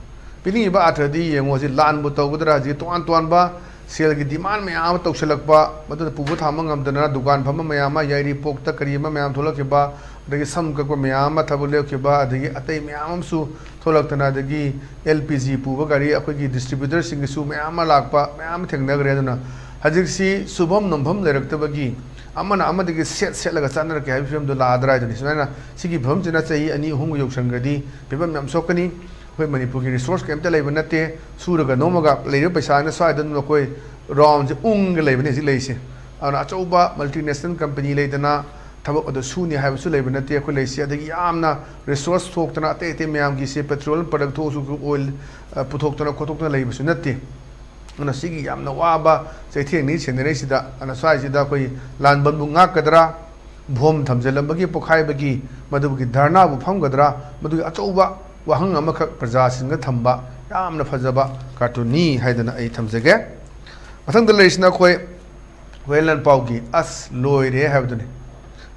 ꯄꯤꯅꯤꯡꯉꯤꯕ ꯑꯥꯔꯊꯗꯤ ꯌꯦꯡꯉꯣ, ꯁꯤ ꯂꯥꯟꯕꯨ ꯇꯧꯒꯗ꯭ꯔꯥ, ꯍꯧꯖꯤꯛ ꯇꯣꯉꯥꯟ ꯇꯣꯉꯥꯟꯕ ꯁꯦꯜꯒꯤ ꯗꯤꯃꯥꯟ ꯃꯌꯥꯝ ꯑꯃ ꯇꯧꯁꯤꯜꯂꯛꯄ, ꯃꯗꯨꯅ ꯄꯨꯕ ꯊꯥꯡꯕ ꯉꯝꯗꯅ ꯗꯨꯀꯥꯟ ꯐꯝꯕ ꯃꯌꯥꯝ ꯑꯃ, ꯌꯥꯏꯔꯤꯄꯣꯛꯇ ꯀꯔꯤ ꯑꯃ ꯃꯌꯥꯝ ꯊꯣꯛꯂꯛꯈꯤꯕ, ꯑꯗꯒꯤ ꯁꯝ ꯀꯛꯄ ꯃꯌꯥꯝ ꯑꯃ ꯊꯕꯛ ꯂꯦꯞꯈꯤꯕ, ꯑꯗꯒꯤ ꯑꯇꯩ ꯃꯌꯥꯝ ꯑꯃꯁꯨ ꯊꯣꯛꯂꯛꯇꯅ, ꯑꯗꯒꯤ ꯑꯦꯜ ꯄꯤ ꯖꯤ ꯄꯨꯕ ꯒꯥꯔꯤ ꯑꯩꯈꯣꯏꯒꯤ ꯗꯤꯁꯇ꯭ꯔꯤꯕ꯭ꯌꯨꯇꯔꯁꯤꯡꯒꯤꯁꯨ ꯃꯌꯥꯝ ꯑꯃ ꯂꯥꯛꯄ, ꯃꯌꯥꯝ ꯑꯃ ꯊꯦꯡꯅꯈ꯭ꯔꯦ꯫ ꯑꯗꯨꯅ ꯍꯧꯖꯤꯛꯁꯤ ꯁꯨꯐꯝ ꯅꯣꯝꯐꯝ ꯂꯩꯔꯛꯇꯕꯒꯤ ꯑꯃꯅ ꯑꯃꯗꯒꯤ ꯁꯦꯠ ꯁꯦꯠꯂꯒ ꯆꯥꯅꯔꯛꯀꯦ ꯍꯥꯏꯕ ꯐꯤꯕꯝꯗꯣ ꯂꯥꯛꯑꯗ꯭ꯔꯥ ꯍꯥꯏꯗꯨꯅꯤ꯫ ꯁꯨꯃꯥꯏꯅ ꯁꯤꯒꯤ ꯐꯤꯕꯝꯁꯤꯅ ꯆꯍꯤ ꯑꯅꯤ ꯑꯍꯨꯝꯒ ꯌꯧꯁꯟꯈ꯭ꯔꯗꯤ ꯐꯤꯕꯝ ꯌꯥꯝ ꯁꯣꯛꯀꯅꯤ꯫ ꯑꯩꯈꯣꯏ ꯃꯅꯤꯄꯨꯔꯒꯤ ꯔꯤꯁꯣꯔꯁ ꯀꯩꯝꯇ ꯂꯩꯕ ꯅꯠꯇꯦ꯫ ꯁꯨꯔꯒ ꯅꯣꯝꯃꯒ ꯂꯩꯔꯤꯕ ꯄꯩꯁꯥꯅ ꯁ꯭ꯋꯥꯏꯗ ꯑꯗꯨꯝ ꯑꯩꯈꯣꯏ ꯔꯥꯎꯟꯁꯦ ꯎꯪꯒ ꯂꯩꯕꯅꯦ ꯍꯧꯖꯤꯛ ꯂꯩꯔꯤꯁꯦ꯫ ꯑꯗꯨꯅ ꯑꯆꯧꯕ ꯃꯜꯇꯤꯅꯦꯁꯅꯦꯜ ꯀꯝꯄꯅꯤ ꯂꯩꯗꯅ ꯊꯕꯛ ꯑꯗꯨ ꯁꯨꯅꯤ ꯍꯥꯏꯕꯁꯨ ꯂꯩꯕ ꯅꯠꯇꯦ ꯑꯩꯈꯣꯏ ꯂꯩꯔꯤꯁꯦ꯫ ꯑꯗꯒꯤ ꯌꯥꯝꯅ ꯔꯤꯁꯣꯔꯁ ꯊꯣꯛꯇꯅ ꯑꯇꯩ ꯑꯇꯩ ꯃꯌꯥꯝꯒꯤꯁꯦ ꯄꯦꯇ꯭ꯔꯣꯜ ꯄ꯭ꯔꯗꯛ ꯊꯣꯛꯑꯁꯨ ꯑꯣꯏꯜ, ꯑ, ꯄꯨꯊꯣꯛꯇꯅ ꯈꯣꯠꯇꯣꯛꯇꯅ ꯂꯩꯕꯁꯨ ꯅꯠꯇꯦ꯫ ꯑꯗꯨꯅ ꯁꯤꯒꯤ ꯌꯥꯝꯅ ꯋꯥꯕ ꯆꯩꯊꯦꯡꯅꯤ ꯁꯦꯟꯅꯔꯤꯁꯤꯗ꯫ ꯑꯗꯨꯅ ꯁ꯭ꯋꯥꯏꯁꯤꯗ ꯑꯩꯈꯣꯏ ꯂꯥꯟꯕꯟꯕꯨ ꯉꯥꯛꯀꯗ꯭ꯔꯥ, ꯕꯣꯝ ꯊꯝꯖꯤꯜꯂꯝꯕꯒꯤ ꯄꯣꯈꯥꯏꯕꯒꯤ ꯃꯗꯨꯒꯤ ꯙꯔꯅꯥꯕꯨ ꯐꯝꯒꯗ꯭ꯔꯥ, ꯃꯗꯨꯒꯤ ꯑꯆꯧꯕ ꯋꯥꯍꯪ ꯑꯃꯈꯛ ꯄ꯭ꯔꯖꯥꯁꯤꯡꯗ ꯊꯝꯕ ꯌꯥꯝꯅ ꯐꯖꯕ ꯀꯥꯔꯇꯨꯟꯅꯤ ꯍꯥꯏꯗꯅ ꯑꯩ ꯊꯝꯖꯒꯦ꯫ ꯃꯊꯪꯗ ꯂꯩꯔꯤꯁꯤꯅ ꯑꯩꯈꯣꯏ ꯍꯨꯔꯦꯟ ꯂꯥꯟꯄꯥꯎꯒꯤ "ꯑꯁ ꯂꯣꯏꯔꯦ" ꯍꯥꯏꯕꯗꯨꯅꯤ꯫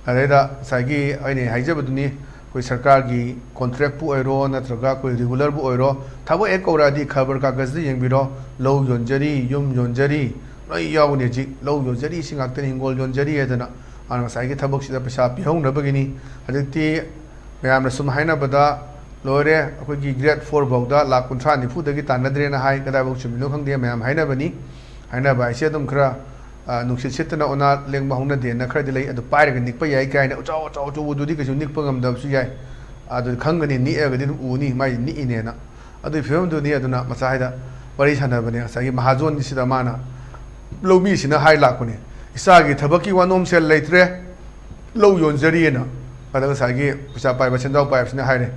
ꯑꯗꯩꯗ ꯉꯁꯥꯏꯒꯤ ꯑꯩꯅ ꯍꯥꯏꯖꯕꯗꯨꯅꯤ, ꯑꯩꯈꯣꯏ ꯁꯔꯀꯥꯔꯒꯤ ꯀꯣꯟꯇ꯭ꯔꯦꯛꯄꯨ ꯑꯣꯏꯔꯣ, ꯅꯠꯇ꯭ꯔꯒ ꯑꯩꯈꯣꯏ ꯔꯤꯒꯨꯂꯔꯕꯨ ꯑꯣꯏꯔꯣ, ꯊꯕꯛ ꯍꯦꯛ ꯀꯧꯔꯛꯑꯗꯤ ꯈꯕꯔ ꯀꯥꯒꯖꯗ ꯌꯦꯡꯕꯤꯔꯣ, "ꯂꯧ ꯌꯣꯟꯖꯔꯤ, ꯌꯨꯝ ꯌꯣꯟꯖꯔꯤ", ꯂꯣꯏ ꯌꯥꯎꯒꯅꯤ꯫ ꯍꯧꯖꯤꯛ ꯂꯧ ꯌꯣꯟꯖꯔꯤꯁꯤ ꯉꯥꯛꯇꯅꯤ, ꯍꯤꯡꯒꯣꯜ ꯌꯣꯟꯖꯔꯤ ꯍꯥꯏꯗꯅ꯫ ꯑꯗꯨꯅ ꯉꯁꯥꯏꯒꯤ ꯊꯕꯛꯁꯤꯗ ꯄꯩꯁꯥ ꯄꯤꯍꯧꯅꯕꯒꯤꯅꯤ꯫ ꯍꯧꯖꯤꯛꯇꯤ ꯃꯌꯥꯝꯅ ꯁꯨꯝ ꯍꯥꯏꯅꯕꯗ, "ꯂꯣꯏꯔꯦ, ꯑꯩꯈꯣꯏꯒꯤ ꯒ꯭ꯔꯦꯗ ꯐꯣꯔ ꯐꯥꯎꯗ ꯂꯥꯛ ꯀꯨꯟꯊ꯭ꯔꯥ ꯅꯤꯐꯨꯗꯒꯤ ꯇꯥꯟꯅꯗ꯭ꯔꯦꯅ" ꯍꯥꯏ꯫ ꯀꯗꯥꯏꯐꯥꯎ ꯆꯨꯝꯃꯤꯅꯣ ꯈꯪꯗꯦ, ꯃꯌꯥꯝ ꯍꯥꯏꯅꯕꯅꯤ꯫ ꯍꯥꯏꯅꯕ ꯍꯥꯏꯁꯦ ꯑꯗꯨꯝ ꯈꯔ, ꯑ, ꯅꯨꯡꯁꯤꯠ ꯁꯤꯠꯇꯅ ꯑꯣꯅꯥ ꯂꯦꯡꯕ ꯍꯧꯅꯗꯦꯅ ꯈꯔꯗꯤ ꯂꯩ꯫ ꯑꯗꯨ ꯄꯥꯏꯔꯒ ꯅꯤꯛꯄ ꯌꯥꯏ ꯀꯥꯏꯅ, ꯑꯆꯧ ꯑꯆꯧ ꯑꯆꯧꯕꯗꯨꯗꯤ ꯀꯩꯁꯨ ꯅꯤꯛꯄ ꯉꯝꯗꯕꯁꯨ ꯌꯥꯏ꯫ ꯑꯗꯨ ꯈꯪꯒꯅꯤ, ꯅꯤꯛꯑꯒꯗꯤ ꯑꯗꯨꯝ ꯎꯅꯤ ꯃꯥꯏ ꯅꯤꯛꯏꯅꯦꯅ꯫ ꯑꯗꯨꯒꯤ ꯐꯤꯕꯝꯗꯨꯅꯤ꯫ ꯑꯗꯨꯅ ꯃꯆꯥ ꯍꯥꯏꯗ ꯋꯥꯔꯤ ꯁꯥꯟꯅꯕꯅꯦ ꯉꯁꯥꯏꯒꯤ ꯃꯍꯥꯖꯣꯟꯁꯤꯗ꯫ ꯃꯥꯅ, ꯂꯧꯃꯤꯁꯤꯅ ꯍꯥꯏ ꯂꯥꯛꯄꯅꯦ, "ꯏꯆꯥꯒꯤ ꯊꯕꯛꯀꯤ ꯋꯥꯅꯣꯝ ꯁꯦꯜ ꯂꯩꯇ꯭ꯔꯦ, ꯂꯧ ꯌꯣꯟꯖꯔꯤꯑꯅ"꯫ ꯑꯗ ꯉꯁꯥꯏꯒꯤ ꯄꯩꯁꯥ ꯄꯥꯏꯕ, ꯁꯦꯟꯖꯥꯎ ꯄꯥꯏꯕꯁꯤꯅ ꯍꯥꯏꯔꯦ,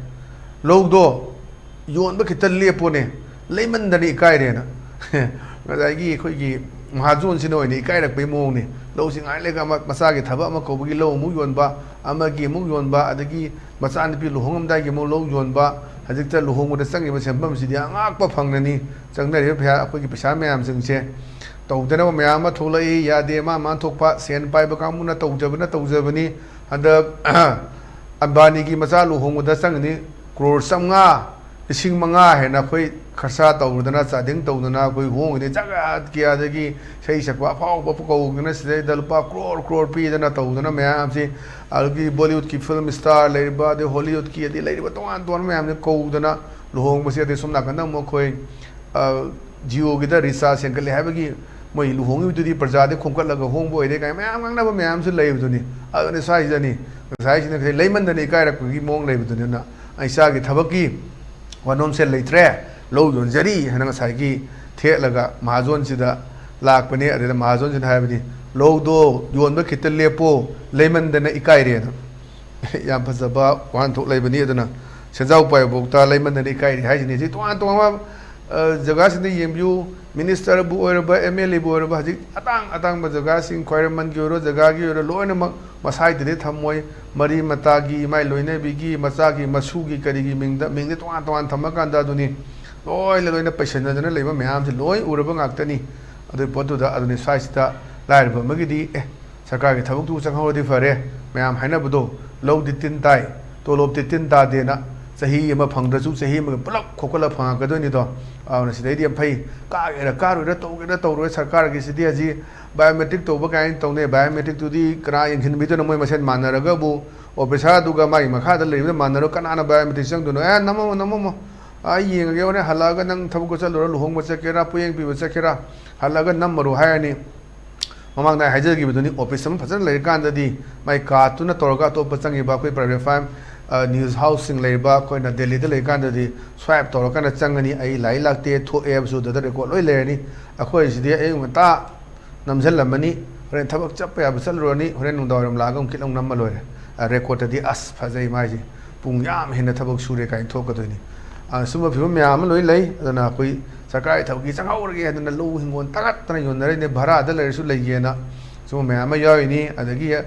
"ꯂꯧꯗꯣ ꯌꯣꯟꯕ ꯈꯤꯇ ꯂꯦꯞꯄꯣꯅꯦ, ꯂꯩꯃꯟꯗꯅ ꯏꯀꯥꯏꯔꯦꯅ"꯫ ꯉꯁꯥꯏꯒꯤ ꯑꯩꯈꯣꯏꯒꯤ ꯃꯍꯥꯖꯣꯟꯁꯤꯅ ꯑꯣꯏꯅ ꯏꯀꯥꯏꯔꯛꯄꯩ ꯃꯑꯣꯡꯅꯤ꯫ ꯂꯧꯁꯤ ꯉꯥꯏ ꯂꯩꯒ ꯑꯃ, ꯃꯆꯥꯒꯤ ꯊꯕꯛ ꯑꯃ ꯀꯧꯕꯒꯤ ꯂꯧ ꯑꯃꯨꯛ ꯌꯣꯟꯕ, ꯑꯃꯒꯤ ꯑꯃꯨꯛ ꯌꯣꯟꯕ, ꯑꯗꯒꯤ ꯃꯆꯥꯅꯨꯄꯤ ꯂꯨꯍꯣꯡꯉꯝꯗꯥꯏꯒꯤ ꯑꯃꯨꯛ ꯂꯧ ꯌꯣꯟꯕ, ꯍꯧꯖꯤꯛꯇ ꯂꯨꯍꯣꯡꯕꯗ ꯆꯪꯉꯤꯕ ꯁꯦꯟꯐꯝꯁꯤꯗꯤ ꯑꯉꯥꯛꯄ ꯐꯪꯂꯅꯤ꯫ ꯆꯪꯅꯔꯤꯕ ꯄꯩꯁꯥ, ꯑꯩꯈꯣꯏꯒꯤ ꯄꯩꯁꯥ ꯃꯌꯥꯝꯁꯤꯡꯁꯦ ꯇꯧꯗꯅꯕ ꯃꯌꯥꯝ ꯑꯃ ꯊꯣꯛꯂꯛꯏ꯫ ꯌꯥꯗꯦ, ꯃꯥ ꯃꯥ ꯊꯣꯛꯄ ꯁꯦꯟ ꯄꯥꯏꯕ ꯀꯥꯡꯕꯨꯅ ꯇꯧꯖꯕꯅ ꯇꯧꯖꯕꯅꯤ꯫ ꯍꯟꯗꯛ ꯑꯝꯕꯥꯅꯤꯒꯤ ꯃꯆꯥ ꯂꯨꯍꯣꯡꯕꯗ ꯆꯪꯒꯅꯤ ꯀ꯭ꯔꯣꯔ ꯆꯥꯝꯃꯉꯥ, ꯂꯤꯁꯤꯡ ꯃꯉꯥ ꯍꯦꯟꯅ ꯑꯩꯈꯣꯏ ꯈꯔꯁꯥ ꯇꯧꯗꯅ, ꯆꯥꯗꯤꯡ ꯇꯧꯗꯅ ꯑꯩꯈꯣꯏ ꯍꯣꯡꯉꯤꯅꯤ꯫ ꯖꯒꯥ ꯀꯌꯥꯗꯒꯤ ꯏꯁꯩ ꯁꯛꯄ ꯑꯐꯥꯎꯕ ꯀꯧꯗꯅ, ꯁꯤꯗꯩꯗ ꯂꯨꯄꯥ ꯀ꯭ꯔꯣꯔ ꯀ꯭ꯔꯣꯔ ꯄꯤꯗꯅ ꯇꯧꯗꯅ ꯃꯌꯥꯝꯁꯤ, ꯑꯗꯒꯤ ꯕꯣꯂꯤꯋꯨꯗꯀꯤ ꯐꯤꯂꯝ ꯁ꯭ꯇꯥꯔ ꯂꯩꯔꯤꯕ, ꯑꯗꯩ ꯍꯣꯂꯤꯋꯨꯗꯀꯤ, ꯑꯗꯩ ꯂꯩꯔꯤꯕ ꯇꯣꯉꯥꯟ ꯇꯣꯉꯥꯟꯕ ꯃꯌꯥꯝꯁꯤ ꯀꯧꯗꯅ ꯂꯨꯍꯣꯡꯕꯁꯤ꯫ ꯑꯗꯩ ꯁꯣꯝ ꯅꯥꯀꯟꯗ ꯑꯃꯨꯛ ꯑꯩꯈꯣꯏ, ꯑ, ꯖꯤꯑꯣꯒꯤꯗ ꯔꯤꯆꯥꯔꯖ ꯍꯦꯟꯒꯠꯂꯦ ꯍꯥꯏꯕꯒꯤ ꯃꯣꯏ ꯂꯨꯍꯣꯡꯉꯤꯕꯗꯨꯗꯤ ꯄ꯭ꯔꯖꯥꯗꯤ ꯈꯣꯝꯀꯠꯂꯒ ꯍꯣꯡꯕ ꯑꯣꯏꯔꯦ ꯀꯥꯏꯅ ꯃꯌꯥꯝ ꯉꯥꯡꯅꯕ ꯃꯌꯥꯝꯁꯨ ꯂꯩꯕꯗꯨꯅꯤ꯫ ꯑꯗꯨꯅ ꯁ꯭ꯋꯥꯏꯁꯤꯗꯅꯤ, ꯉꯁꯥꯏꯁꯤꯅ ꯂꯩꯃꯟꯗꯅ ꯏꯀꯥꯏꯔꯛꯄꯒꯤ ꯃꯑꯣꯡ ꯂꯩꯕꯗꯨꯅꯤ꯫ ꯑꯗꯨꯅ ꯑꯩ ꯏꯁꯥꯒꯤ ꯊꯕꯛꯀꯤ ꯋꯥꯅꯣꯝꯁꯦ ꯂꯩꯇ꯭ꯔꯦ, ꯂꯧ ꯌꯣꯟꯖꯔꯤ ꯍꯥꯏꯅ ꯉꯁꯥꯏꯒꯤ ꯊꯦꯠꯂꯒ ꯃꯍꯥꯖꯣꯟꯁꯤꯗ ꯂꯥꯛꯄꯅꯤ꯫ ꯑꯗꯨꯗ ꯃꯍꯥꯖꯣꯟꯁꯤꯅ ꯍꯥꯏꯕꯅꯤ, "ꯂꯧꯗꯣ ꯌꯣꯟꯕ ꯈꯤꯇ ꯂꯦꯞꯄꯣ, ꯂꯩꯃꯟꯗꯅ ꯏꯀꯥꯏꯔꯦꯅ"꯫ ꯌꯥꯝ ꯐꯖꯕ ꯋꯥꯍꯟꯊꯣꯛ ꯂꯩꯕꯅꯤ꯫ ꯑꯗꯨꯅ ꯁꯦꯟꯖꯥꯎ ꯄꯥꯏꯕꯐꯥꯎꯗ ꯂꯩꯃꯟꯗꯅ ꯏꯀꯥꯏꯔꯦ ꯍꯥꯏꯁꯤꯅꯤ꯫ ꯁꯤ ꯇꯣꯉꯥꯟ ꯇꯣꯉꯥꯟꯕ, ꯑ, ꯖꯒꯥꯁꯤꯡꯗ ꯌꯦꯡꯕꯤꯌꯨ, ꯃꯤꯅꯤꯁꯇꯔꯕꯨ ꯑꯣꯏꯔꯕ, ꯑꯦꯝ ꯑꯦꯜ ꯑꯦꯕꯨ ꯑꯣꯏꯔꯕ, ꯍꯧꯖꯤꯛ ꯑꯇꯥꯡ ꯑꯇꯥꯡꯕ ꯖꯒꯥꯁꯤꯡ, ꯈ꯭ꯋꯥꯏꯔꯝꯕꯟꯒꯤ ꯑꯣꯏꯔꯣ, ꯖꯒꯥꯒꯤ ꯑꯣꯏꯔꯣ, ꯂꯣꯏꯅꯃꯛ ꯃꯁꯥꯏꯗꯗꯤ ꯊꯝꯃꯣꯏ꯫ ꯃꯔꯤ ꯃꯇꯥꯒꯤ, ꯃꯥꯏ ꯂꯣꯏꯅꯕꯤꯒꯤ, ꯃꯆꯥꯒꯤ, ꯃꯁꯨꯒꯤ, ꯀꯔꯤꯒꯤ ꯃꯤꯡꯗ, ꯃꯤꯡꯗꯤ ꯇꯣꯉꯥꯟ ꯇꯣꯉꯥꯟ ꯊꯝꯃꯀꯥꯟꯗ ꯑꯗꯨꯅꯤ ꯂꯣꯏꯅ, ꯂꯣꯏꯅ ꯄꯩꯁꯟꯅꯗꯅ ꯂꯩꯕ ꯃꯌꯥꯝꯁꯦ ꯂꯣꯏ ꯎꯔꯕ ꯉꯥꯛꯇꯅꯤ꯫ ꯑꯗꯨꯒꯤ ꯄꯣꯠꯇꯨꯗ ꯑꯗꯨꯅꯤ ꯁ꯭ꯋꯥꯏꯁꯤꯗ ꯂꯥꯏꯔꯕ ꯑꯃꯒꯤꯗꯤ, ꯑꯦ, ꯁꯔꯀꯥꯔꯒꯤ ꯊꯕꯛꯇꯨ ꯆꯪꯍꯧꯔꯗꯤ ꯐꯔꯦ, ꯃꯌꯥꯝ ꯍꯥꯏꯅꯕꯗꯣ, ꯂꯧꯗꯤ ꯇꯤꯟ ꯇꯥꯏ, ꯇꯣꯂꯣꯞꯇꯤ ꯇꯤꯟ ꯇꯥꯗꯦꯅ, ꯆꯍꯤ ꯑꯃ ꯐꯪꯗ꯭ꯔꯁꯨ ꯆꯍꯤ ꯑꯃꯒꯤ ꯄꯨꯂꯞ ꯈꯣꯀꯠꯂ ꯐꯪꯉꯛꯀꯗꯣꯏꯅꯤꯗꯣ꯫ ꯑꯗꯨꯅ ꯁꯤꯗꯩꯗꯤ ꯌꯥꯝ ꯐꯩ, ꯀꯥꯒꯦꯔꯥ ꯀꯥꯔꯣꯏꯔꯥ, ꯇꯧꯒꯦꯔꯥ ꯇꯧꯔꯣꯏ, ꯁꯔꯀꯥꯔꯒꯤꯁꯤꯗꯤ ꯍꯧꯖꯤꯛ ꯕꯥꯏꯑꯣꯃꯦꯇ꯭ꯔꯤꯛ ꯇꯧꯕ ꯀꯥꯏꯅ ꯇꯧꯅꯩ꯫ ꯕꯥꯏꯑꯣꯃꯦꯇ꯭ꯔꯤꯛꯇꯨꯗꯤ ꯀꯅꯥ ꯌꯦꯡꯁꯤꯟꯕꯤꯗꯣꯏꯅꯣ? ꯃꯣꯏ ꯃꯁꯦꯟ ꯃꯥꯟꯅꯔꯒꯕꯨ ꯑꯣꯐꯤꯁꯥꯔꯗꯨꯒ ꯃꯥꯒꯤ ꯃꯈꯥꯗ ꯂꯩꯔꯤꯕꯗ ꯃꯥꯟꯅꯔꯣ, ꯀꯅꯥꯅ ꯕꯥꯏꯑꯣꯃꯦꯇ꯭ꯔꯤꯛ ꯆꯪꯗꯣꯏꯅꯣ? ꯑꯦ, ꯅꯝꯃꯝꯃꯣ, ꯅꯝꯃꯝꯃꯣ, ꯑꯩ ꯌꯦꯡꯉꯒꯦ, ꯍꯣꯔꯦꯟ ꯍꯜꯂꯛꯑꯒ ꯅꯪ ꯊꯕꯛꯇ ꯆꯠꯂꯨꯔ, ꯂꯨꯍꯣꯡꯕ ꯆꯠꯀꯦꯔꯥ, ꯄꯣꯌꯦꯡ ꯄꯤꯕ ꯆꯠꯀꯦꯔꯥ, ꯍꯜꯂꯛꯑꯒ ꯅꯝꯃꯔꯣ ꯍꯥꯏꯔꯅꯤ꯫ ꯃꯃꯥꯡꯗ ꯑꯩ ꯍꯥꯏꯖꯈꯤꯕꯗꯨꯅꯤ, ꯑꯣꯐꯤꯁ ꯑꯃ ꯐꯖꯅ ꯂꯩꯔꯀꯥꯟꯗꯗꯤ ꯃꯥꯏ ꯀꯥꯔꯠꯇꯨꯅ ꯇꯧꯔꯒ ꯑꯇꯣꯞꯄ ꯆꯪꯉꯤꯕ ꯑꯩꯈꯣꯏ ꯄ꯭ꯔꯥꯏꯚꯦꯠ ꯐꯥꯔꯝ, ꯑ, ꯅ꯭ꯌꯨꯁ ꯍꯥꯎꯁꯁꯤꯡ ꯂꯩꯔꯤꯕ ꯑꯩꯈꯣꯏꯅ ꯗꯦꯜꯂꯤꯗ ꯂꯩꯔꯀꯥꯟꯗꯗꯤ ꯁ꯭ꯋꯥꯏꯞ ꯇꯧꯔꯀꯥꯟꯗ ꯆꯪꯉꯅꯤ꯫ ꯑꯩ ꯂꯥꯛꯏ ꯂꯥꯛꯇꯦ, ꯊꯣꯛꯑꯦ ꯍꯥꯏꯕꯁꯨ ꯑꯗꯨꯗ ꯔꯦꯀꯣꯔꯠ ꯂꯣꯏ ꯂꯩꯔꯅꯤ꯫ ꯑꯩꯈꯣꯏꯁꯤꯗꯤ ꯑꯌꯨꯛ ꯉꯟꯇꯥ ꯅꯝꯁꯤꯜꯂꯝꯃꯅꯤ, ꯍꯣꯔꯦꯟ ꯊꯕꯛ ꯆꯠꯄ ꯌꯥꯕ ꯆꯠꯂꯨꯔꯅꯤ, ꯍꯣꯔꯦꯟ ꯅꯨꯡꯗꯥꯡ ꯋꯥꯏꯔꯝ ꯂꯥꯛꯑꯒ ꯑꯃꯨꯛ ꯈꯤꯇꯪ ꯅꯝꯃ ꯂꯣꯏꯔꯦ꯫ ꯑ, ꯔꯦꯀꯣꯔꯠꯇꯗꯤ ꯑꯁ ꯐꯖꯩ ꯃꯥꯏꯁꯦ, ꯄꯨꯡ ꯌꯥꯝ ꯍꯦꯟꯅ ꯊꯕꯛ ꯁꯨꯔꯦ ꯀꯥꯏꯅ ꯊꯣꯛꯀꯗꯣꯏꯅꯤ꯫ ꯑ, ꯁꯨꯝꯕ ꯐꯤꯕꯝ ꯃꯌꯥꯝ ꯑꯃ ꯂꯣꯏ ꯂꯩ꯫ ꯑꯗꯨꯅ ꯑꯩꯈꯣꯏ ꯁꯔꯀꯥꯔꯒꯤ ꯊꯕꯛꯀꯤ ꯆꯪꯍꯧꯔꯒꯦ ꯍꯥꯏꯗꯅ ꯂꯧ ꯍꯤꯡꯒꯣꯜ ꯇꯥꯈꯠꯇꯅ ꯌꯣꯟꯅꯔꯤꯅꯦ, ꯚꯔꯥꯗ ꯂꯩꯔꯁꯨ ꯂꯩꯒꯦꯅ꯫ ꯁꯨꯝꯕ ꯃꯌꯥꯝ ꯑꯃ ꯌꯥꯎꯔꯤꯅꯤ꯫ ꯑꯗꯒꯤ, ꯑ,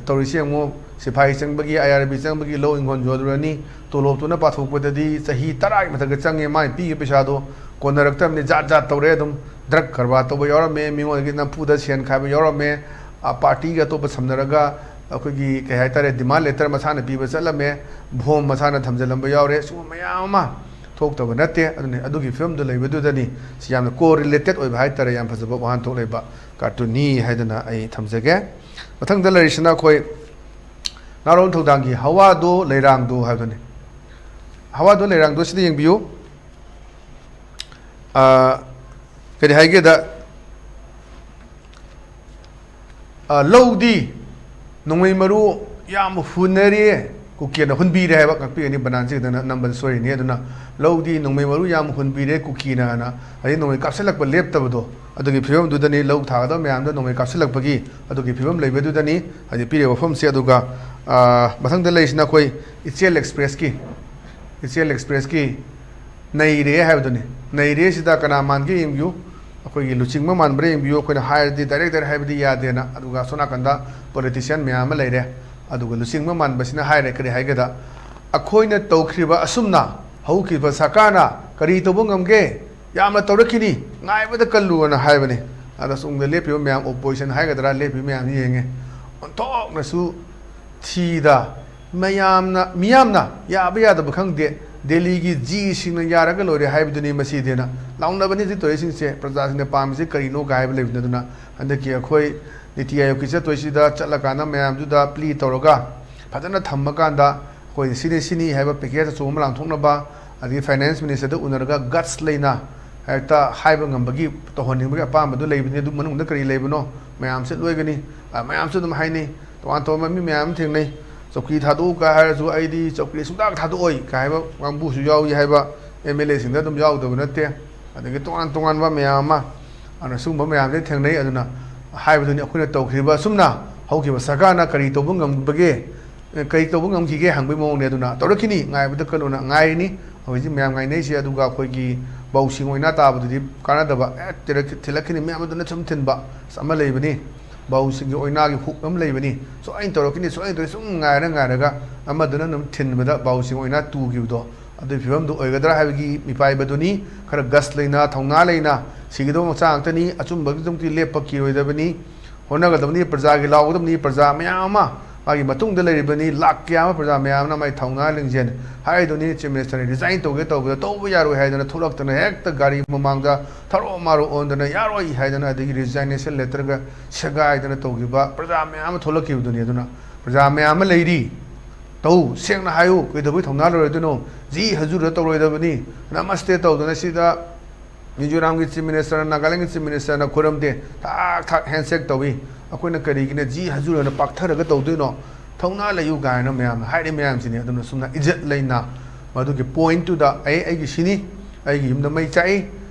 ꯇꯧꯔꯤꯁꯤ ꯌꯦꯡꯉꯨ, ꯁꯤꯐꯥꯏ ꯆꯪꯕꯒꯤ, ꯑꯥꯏ ꯑꯥꯔ ꯕꯤ ꯆꯪꯕꯒꯤ ꯂꯧ ꯍꯤꯡꯒꯣꯜ ꯌꯣꯜꯂꯨꯔꯅꯤ, ꯇꯣꯂꯣꯞꯇꯨꯅ ꯄꯥꯊꯣꯛꯄꯗꯗꯤ ꯆꯍꯤ ꯇꯔꯥꯒꯤ ꯃꯊꯛꯇ ꯆꯪꯉꯦ, ꯃꯥꯅ ꯄꯤꯈꯤꯕ ꯄꯩꯁꯥꯗꯣ ꯀꯣꯟꯅꯔꯛꯇꯕꯅꯤ꯫ ꯖꯥꯠ ꯖꯥꯠ ꯇꯧꯔꯦ ꯑꯗꯨꯝ꯫ ꯗ꯭ꯔꯒ ꯀꯔꯕꯥꯔ ꯇꯧꯕ ꯌꯥꯎꯔꯝꯃꯦ, ꯃꯤꯉꯣꯟꯗꯒꯤ ꯅꯝꯐꯨꯗ ꯁꯦꯟ ꯈꯥꯏꯕ ꯌꯥꯎꯔꯝꯃꯦ, ꯑ, ꯄꯥꯔꯇꯤꯒ ꯑꯇꯣꯞꯄ ꯁꯝꯅꯔꯒ, ꯑꯩꯈꯣꯏꯒꯤ ꯀꯩ ꯍꯥꯏꯇꯥꯔꯦ, demand letter ꯃꯁꯥꯅ ꯄꯤꯕ ꯆꯠꯂꯝꯃꯦ, ꯕꯣꯝ ꯃꯁꯥꯅ ꯊꯝꯖꯤꯜꯂꯝꯕ ꯌꯥꯎꯔꯦ꯫ ꯁꯤꯒꯨꯝꯕ ꯃꯌꯥꯝ ꯑꯃ ꯊꯣꯛꯇꯕ ꯅꯠꯇꯦ꯫ ꯑꯗꯨꯅꯤ, ꯑꯗꯨꯒꯤ ꯐꯤꯕꯝꯗꯨ ꯂꯩꯕꯗꯨꯗꯅꯤ ꯁꯤ ꯌꯥꯝꯅ correlated ꯑꯣꯏꯕ ꯍꯥꯏꯇꯥꯔꯦ, ꯌꯥꯝ ꯐꯖꯕ ꯋꯥꯍꯟꯊꯣꯛ ꯂꯩꯕ cartoonꯅꯤ ꯍꯥꯏꯗꯅ ꯑꯩ ꯊꯝꯖꯒꯦ꯫ ꯃꯊꯪꯗ ꯂꯩꯔꯤꯁꯤꯅ ꯑꯩꯈꯣꯏ ꯅꯥꯔꯣꯟ ꯊꯧꯗꯥꯡꯒꯤ ꯍꯋꯥꯗꯣ ꯂꯩꯔꯥꯡꯗꯣ ꯍꯥꯏꯕꯗꯨꯅꯤ꯫ ꯍꯋꯥꯗꯣ ꯂꯩꯔꯥꯡꯗꯣ ꯁꯤꯗ ꯌꯦꯡꯕꯤꯌꯨ꯫ ꯑ, ꯀꯔꯤ ꯍꯥꯏꯒꯦꯗ, ꯑ, ꯂꯧꯗꯤ ꯅꯣꯡꯃꯩ ꯃꯔꯨ ꯌꯥꯝ ꯍꯨꯟꯅꯔꯤ, ꯀꯨꯀꯤꯅ ꯍꯨꯟꯕꯤꯔꯦ ꯍꯥꯏꯕ꯫ ꯉꯥꯛꯄꯤꯒꯅꯤ, ꯕꯅꯥꯟꯁꯤ ꯈꯤꯇꯪ ꯅꯝꯕꯗ ꯁꯣꯏꯔꯤꯅꯤ꯫ ꯑꯗꯨꯅ ꯂꯧꯗꯤ ꯅꯣꯡꯃꯩ ꯃꯔꯨ ꯌꯥꯝ ꯍꯨꯟꯕꯤꯔꯦ ꯀꯨꯀꯤꯅ ꯍꯥꯏꯅ, ꯑꯗꯩ ꯅꯣꯡꯃꯩ ꯀꯥꯞꯁꯤꯜꯂꯛꯄ ꯂꯦꯞꯇꯕꯗꯣ, ꯑꯗꯨꯒꯤ ꯐꯤꯕꯝꯗꯨꯗꯅꯤ꯫ ꯂꯧ ꯊꯥꯒꯗꯕ ꯃꯌꯥꯝꯗꯣ ꯅꯣꯡꯃꯩ ꯀꯥꯞꯁꯤꯜꯂꯛꯄꯒꯤ ꯑꯗꯨꯒꯤ ꯐꯤꯕꯝ ꯂꯩꯕꯗꯨꯗꯅꯤ ꯍꯧꯖꯤꯛ ꯄꯤꯔꯤꯕ ꯋꯥꯐꯝꯁꯦ꯫ ꯑꯗꯨꯒ, ꯑ, ꯃꯊꯪꯗ ꯂꯩꯔꯤꯁꯤꯅ ꯑꯩꯈꯣꯏ ꯏꯆꯦꯜ ꯑꯦꯛꯁꯄ꯭ꯔꯦꯁꯀꯤ, ꯏꯆꯦꯜ ꯑꯦꯛꯁꯄ꯭ꯔꯦꯁꯀꯤ ꯅꯩꯔꯦ ꯍꯥꯏꯕꯗꯨꯅꯤ꯫ ꯅꯩꯔꯦꯁꯤꯗ ꯀꯅꯥ ꯃꯥꯟꯒꯦ ꯌꯦꯡꯕꯤꯌꯨ꯫ ꯑꯩꯈꯣꯏꯒꯤ ꯂꯨꯆꯤꯡꯕ ꯃꯥꯟꯕ꯭ꯔꯥ ꯌꯦꯡꯕꯤꯌꯨ꯫ ꯑꯩꯈꯣꯏꯅ ꯍꯥꯏꯔꯗꯤ direct direct ꯍꯥꯏꯕꯗꯤ ꯌꯥꯗꯦꯅ꯫ ꯑꯗꯨꯒ ꯑꯁꯣꯝ ꯅꯥꯀꯟꯗ politician ꯃꯌꯥꯝ ꯑꯃ ꯂꯩꯔꯦ꯫ ꯑꯗꯨꯒ ꯂꯨꯆꯤꯡꯕ ꯃꯥꯟꯕꯁꯤꯅ ꯍꯥꯏꯔꯦ, ꯀꯔꯤ ꯍꯥꯏꯒꯦꯗ, "ꯑꯩꯈꯣꯏꯅ ꯇꯧꯈ꯭ꯔꯤꯕ ꯑꯁꯨꯝꯅ ꯍꯧꯈꯤꯕ ꯁꯔꯀꯥꯔꯅ ꯀꯔꯤ ꯇꯧꯕ ꯉꯝꯒꯦ? ꯌꯥꯝꯅ ꯇꯧꯔꯛꯈꯤꯅꯤ, ꯉꯥꯏꯕꯗ ꯀꯜꯂꯨ" ꯑꯅ ꯍꯥꯏꯕꯅꯤ꯫ ꯑꯗ ꯇꯨꯡꯗ ꯂꯦꯞꯄꯤꯕ ꯃꯌꯥꯝ, opposition ꯍꯥꯏꯒꯗ꯭ꯔꯥ, ꯂꯦꯞꯄꯤꯕ ꯃꯌꯥꯝꯁꯤ ꯌꯦꯡꯉꯦ, ꯑꯣꯟꯊꯣꯛꯅꯁꯨ ꯊꯤꯗ꯫ ꯃꯌꯥꯝꯅ, ꯃꯤꯌꯥꯝꯅ ꯌꯥꯕ ꯌꯥꯗꯕ ꯈꯪꯗꯦ, ꯗꯦꯜꯂꯤꯒꯤ ꯖꯤꯁꯤꯡꯅ ꯌꯥꯔꯒ ꯂꯣꯏꯔꯦ ꯍꯥꯏꯕꯗꯨꯅꯤ ꯃꯁꯤꯗꯤꯅ ꯂꯥꯎꯅꯕꯅꯤ ꯍꯧꯖꯤꯛ ꯇꯧꯔꯤꯁꯤꯡꯁꯦ꯫ ꯄ꯭ꯔꯖꯥꯁꯤꯡꯅ ꯄꯥꯝꯃꯤꯁꯤ ꯀꯔꯤꯅꯣ ꯀꯥꯏ ꯍꯥꯏꯕ ꯂꯩꯕꯅꯤ꯫ ꯑꯗꯨꯅ ꯍꯟꯗꯛꯀꯤ ꯑꯩꯈꯣꯏ ꯅꯤꯇꯤ ꯑꯥꯌꯣꯒꯀꯤ ꯆꯠꯇꯣꯏꯁꯤꯗ ꯆꯠꯂꯀꯥꯟꯗ ꯃꯌꯥꯝꯗꯨꯗ plea ꯇꯧꯔꯒ ꯐꯖꯅ ꯊꯝꯃꯀꯥꯟꯗ ꯑꯩꯈꯣꯏ ꯁꯤꯅꯤ ꯁꯤꯅꯤ ꯍꯥꯏꯕ package ꯑꯆꯧꯕ ꯑꯃ ꯂꯥꯡꯊꯣꯛꯅꯕ, ꯑꯗꯒꯤ finance ministerꯗ ꯎꯅꯔꯒ guts ꯂꯩꯅ ꯍꯦꯛꯇ ꯍꯥꯏꯕ ꯉꯝꯕꯒꯤ, ꯇꯧꯍꯟꯅꯤꯡꯕꯒꯤ ꯑꯄꯥꯝꯕꯗꯨ ꯂꯩꯕꯅꯤ꯫ ꯑꯗꯨ ꯃꯅꯨꯡꯗ ꯀꯔꯤ ꯂꯩꯕꯅꯣ ꯃꯌꯥꯝꯁꯦ ꯂꯣꯏꯒꯅꯤ꯫ ꯑ, ꯃꯌꯥꯝꯁꯨ ꯑꯗꯨꯝ ꯍꯥꯏꯅꯩ, ꯇꯣꯉꯥꯟ ꯇꯣꯉꯥꯟꯕ ꯃꯤ ꯃꯌꯥꯝ ꯑꯃ ꯊꯦꯡꯅꯩ꯫ "ꯆꯧꯀꯤ ꯊꯥꯗꯣꯛꯎ" ꯀꯥꯏ ꯍꯥꯏꯔꯁꯨ, "ꯑꯩꯗꯤ ꯆꯧꯀꯤ ꯁꯨꯡꯊꯥ ꯊꯥꯗꯣꯛꯑꯣꯏ" ꯀꯥꯏ ꯍꯥꯏꯕ ꯀꯥꯡꯕꯨꯁꯨ ꯌꯥꯎꯏ ꯍꯥꯏꯕ꯫ MLAꯁꯤꯡꯗ ꯑꯗꯨꯝ ꯌꯥꯎꯗꯕ ꯅꯠꯇꯦ꯫ ꯑꯗꯒꯤ ꯇꯣꯉꯥꯟ ꯇꯣꯉꯥꯟꯕ ꯃꯌꯥꯝ ꯑꯃ, ꯑꯗꯨꯅ ꯁꯤꯒꯨꯝꯕ ꯃꯌꯥꯝꯁꯦ ꯊꯦꯡꯅꯩ꯫ ꯑꯗꯨꯅ ꯍꯥꯏꯕꯗꯨꯅꯤ, ꯑꯩꯈꯣꯏꯅ ꯇꯧꯈ꯭ꯔꯤꯕ ꯑꯁꯨꯝꯅ ꯍꯧꯈꯤꯕ ꯁꯔꯀꯥꯔꯅ ꯀꯔꯤ ꯇꯧꯕ ꯉꯝꯕꯒꯦ, ꯀꯔꯤ ꯇꯧꯕ ꯉꯝꯈꯤꯒꯦ ꯍꯪꯕꯒꯤ ꯃꯑꯣꯡꯅꯦ꯫ ꯑꯗꯨꯅ ꯇꯧꯔꯛꯈꯤꯅꯤ, ꯉꯥꯏꯕꯗ ꯀꯜꯂꯣꯅ ꯉꯥꯏꯔꯤꯅꯤ꯫ ꯍꯧꯖꯤꯛ ꯃꯌꯥꯝ ꯉꯥꯏꯅꯩꯁꯦ꯫ ꯑꯗꯨꯒ ꯑꯩꯈꯣꯏꯒꯤ ꯕꯥꯎꯁꯤꯡ ꯑꯣꯏꯅ ꯇꯥꯕꯗꯨꯗꯤ ꯀꯥꯟꯅꯗꯕ, ꯑꯦ, ꯊꯤꯜꯂꯛ-, ꯊꯤꯜꯂꯛꯈꯤꯅꯤ, ꯃꯌꯥꯝ ꯑꯗꯨꯅ ꯁꯨꯝ ꯊꯤꯟꯕ ꯑꯃ ꯂꯩꯕꯅꯤ꯫ ꯕꯥꯎꯁꯤꯡꯒꯤ ꯑꯣꯏꯅꯥꯒꯤ hook ꯑꯃ ꯂꯩꯕꯅꯤ꯫ ꯁꯣꯏꯅ ꯇꯧꯔꯛꯈꯤꯅꯤ, ꯁꯣꯏꯅ ꯇꯧꯔꯛꯈꯤꯅꯤ, ꯁꯨꯝ ꯉꯥꯏꯔ ꯉꯥꯏꯔꯒ ꯑꯃꯗꯨꯅ ꯑꯗꯨꯝ ꯊꯤꯟꯕꯗ ꯕꯥꯎꯁꯤꯡ ꯑꯣꯏꯅ ꯇꯨꯈꯤꯕꯗꯣ, ꯑꯗꯨꯒꯤ ꯐꯤꯕꯝꯗꯨ ꯑꯣꯏꯒꯗ꯭ꯔꯥ ꯍꯥꯏꯕꯒꯤ ꯃꯤꯄꯥꯏꯕꯗꯨꯅꯤ꯫ ꯈꯔ guts ꯂꯩꯅ, ꯊꯧꯅꯥ ꯂꯩꯅ, ꯁꯤꯒꯗꯧꯕ ꯃꯆꯥ ꯉꯥꯛꯇꯅꯤ, ꯑꯆꯨꯝꯕꯒꯤꯗꯃꯛꯇꯤ ꯂꯦꯞꯄ ꯀꯤꯔꯣꯏꯗꯕꯅꯤ꯫ ꯍꯣꯠꯅꯒꯗꯕꯅꯤ, ꯄ꯭ꯔꯖꯥꯒꯤ ꯂꯥꯎꯒꯗꯕꯅꯤ, ꯄ꯭ꯔꯖꯥ ꯃꯌꯥꯝ ꯑꯃ ꯃꯥꯒꯤ ꯃꯇꯨꯡꯗ ꯂꯩꯔꯤꯕꯅꯤ, ꯂꯥꯛ ꯀꯌꯥ ꯑꯃ ꯄ꯭ꯔꯖꯥ ꯃꯌꯥꯝꯅ ꯃꯥꯒꯤ ꯊꯧꯅꯥ ꯂꯤꯡꯖꯦꯜ ꯍꯥꯏꯗꯨꯅꯤ꯫ ꯆꯤꯐ ꯃꯤꯅꯤꯁꯇꯔꯅ ꯔꯤꯖꯥꯏꯟ ꯇꯧꯒꯦ ꯇꯧꯕꯗ ꯇꯧꯕ ꯌꯥꯔꯣꯏ ꯍꯥꯏꯗꯅ ꯊꯣꯛꯂꯛꯇꯅ ꯍꯦꯛꯇ ꯒꯥꯔꯤ ꯃꯃꯥꯡꯗ ꯊꯔꯣ ꯃꯥꯔꯣ ꯑꯣꯟꯗꯅ ꯌꯥꯔꯣꯏ ꯍꯥꯏꯗꯅ, ꯑꯗꯒꯤ ꯔꯤꯖꯥꯏꯅꯦꯁꯟ ꯂꯦꯇꯔꯒ ꯁꯦꯒꯥꯏꯗꯅ ꯇꯧꯈꯤꯕ ꯄ꯭ꯔꯖꯥ ꯃꯌꯥꯝ ꯑꯃ ꯊꯣꯛꯂꯛꯈꯤꯕꯗꯨꯅꯤ꯫ ꯑꯗꯨꯅ ꯄ꯭ꯔꯖꯥ ꯃꯌꯥꯝ ꯑꯃ ꯂꯩꯔꯤ, ꯇꯧ, ꯁꯦꯡꯅ ꯍꯥꯏꯌꯨ, ꯀꯩꯗꯧꯕꯩ ꯊꯧꯅꯥ ꯂꯣꯏꯔꯣꯏꯗꯣꯏꯅꯣ? ꯖꯤ ꯍꯖꯨꯔꯗ ꯇꯧꯔꯣꯏꯗꯕꯅꯤ꯫ ꯅꯃꯁꯇꯦ ꯇꯧꯗꯅ ꯁꯤꯗ ꯃꯤꯖꯣꯔꯥꯝꯒꯤ ꯆꯤꯐ ꯃꯤꯅꯤꯁꯇꯔꯅ, ꯅꯥꯒꯥꯂꯦꯟꯒꯤ ꯆꯤꯐ ꯃꯤꯅꯤꯁꯇꯔꯅ ꯈꯨꯔꯨꯝꯗꯦ, ꯊꯥꯛ ꯊꯥꯛ ꯍꯦꯟꯁꯦꯛ ꯇꯧꯏ꯫ ꯑꯩꯈꯣꯏꯅ ꯀꯔꯤꯒꯤꯅ ꯖꯤ ꯍꯖꯨꯔ ꯑꯣꯏꯅ ꯄꯥꯛꯊꯔꯒ ꯇꯧꯗꯣꯏꯅꯣ? ꯊꯧꯅꯥ ꯂꯩꯌꯨ ꯀꯥꯏꯅ ꯃꯌꯥꯝꯅ ꯍꯥꯏꯔꯤ ꯃꯌꯥꯝꯁꯤꯅꯤ꯫ ꯑꯗꯨꯅ ꯁꯨꯝꯅ ꯏꯖꯠ ꯂꯩꯅ ꯃꯗꯨꯒꯤ ꯄꯣꯏꯟꯠꯇꯨꯗ, "ꯑꯩ ꯑꯩꯒꯤ ꯁꯤꯅꯤ, ꯑꯩꯒꯤ ꯌꯨꯝꯗ ꯃꯩ ꯆꯥꯛꯏ,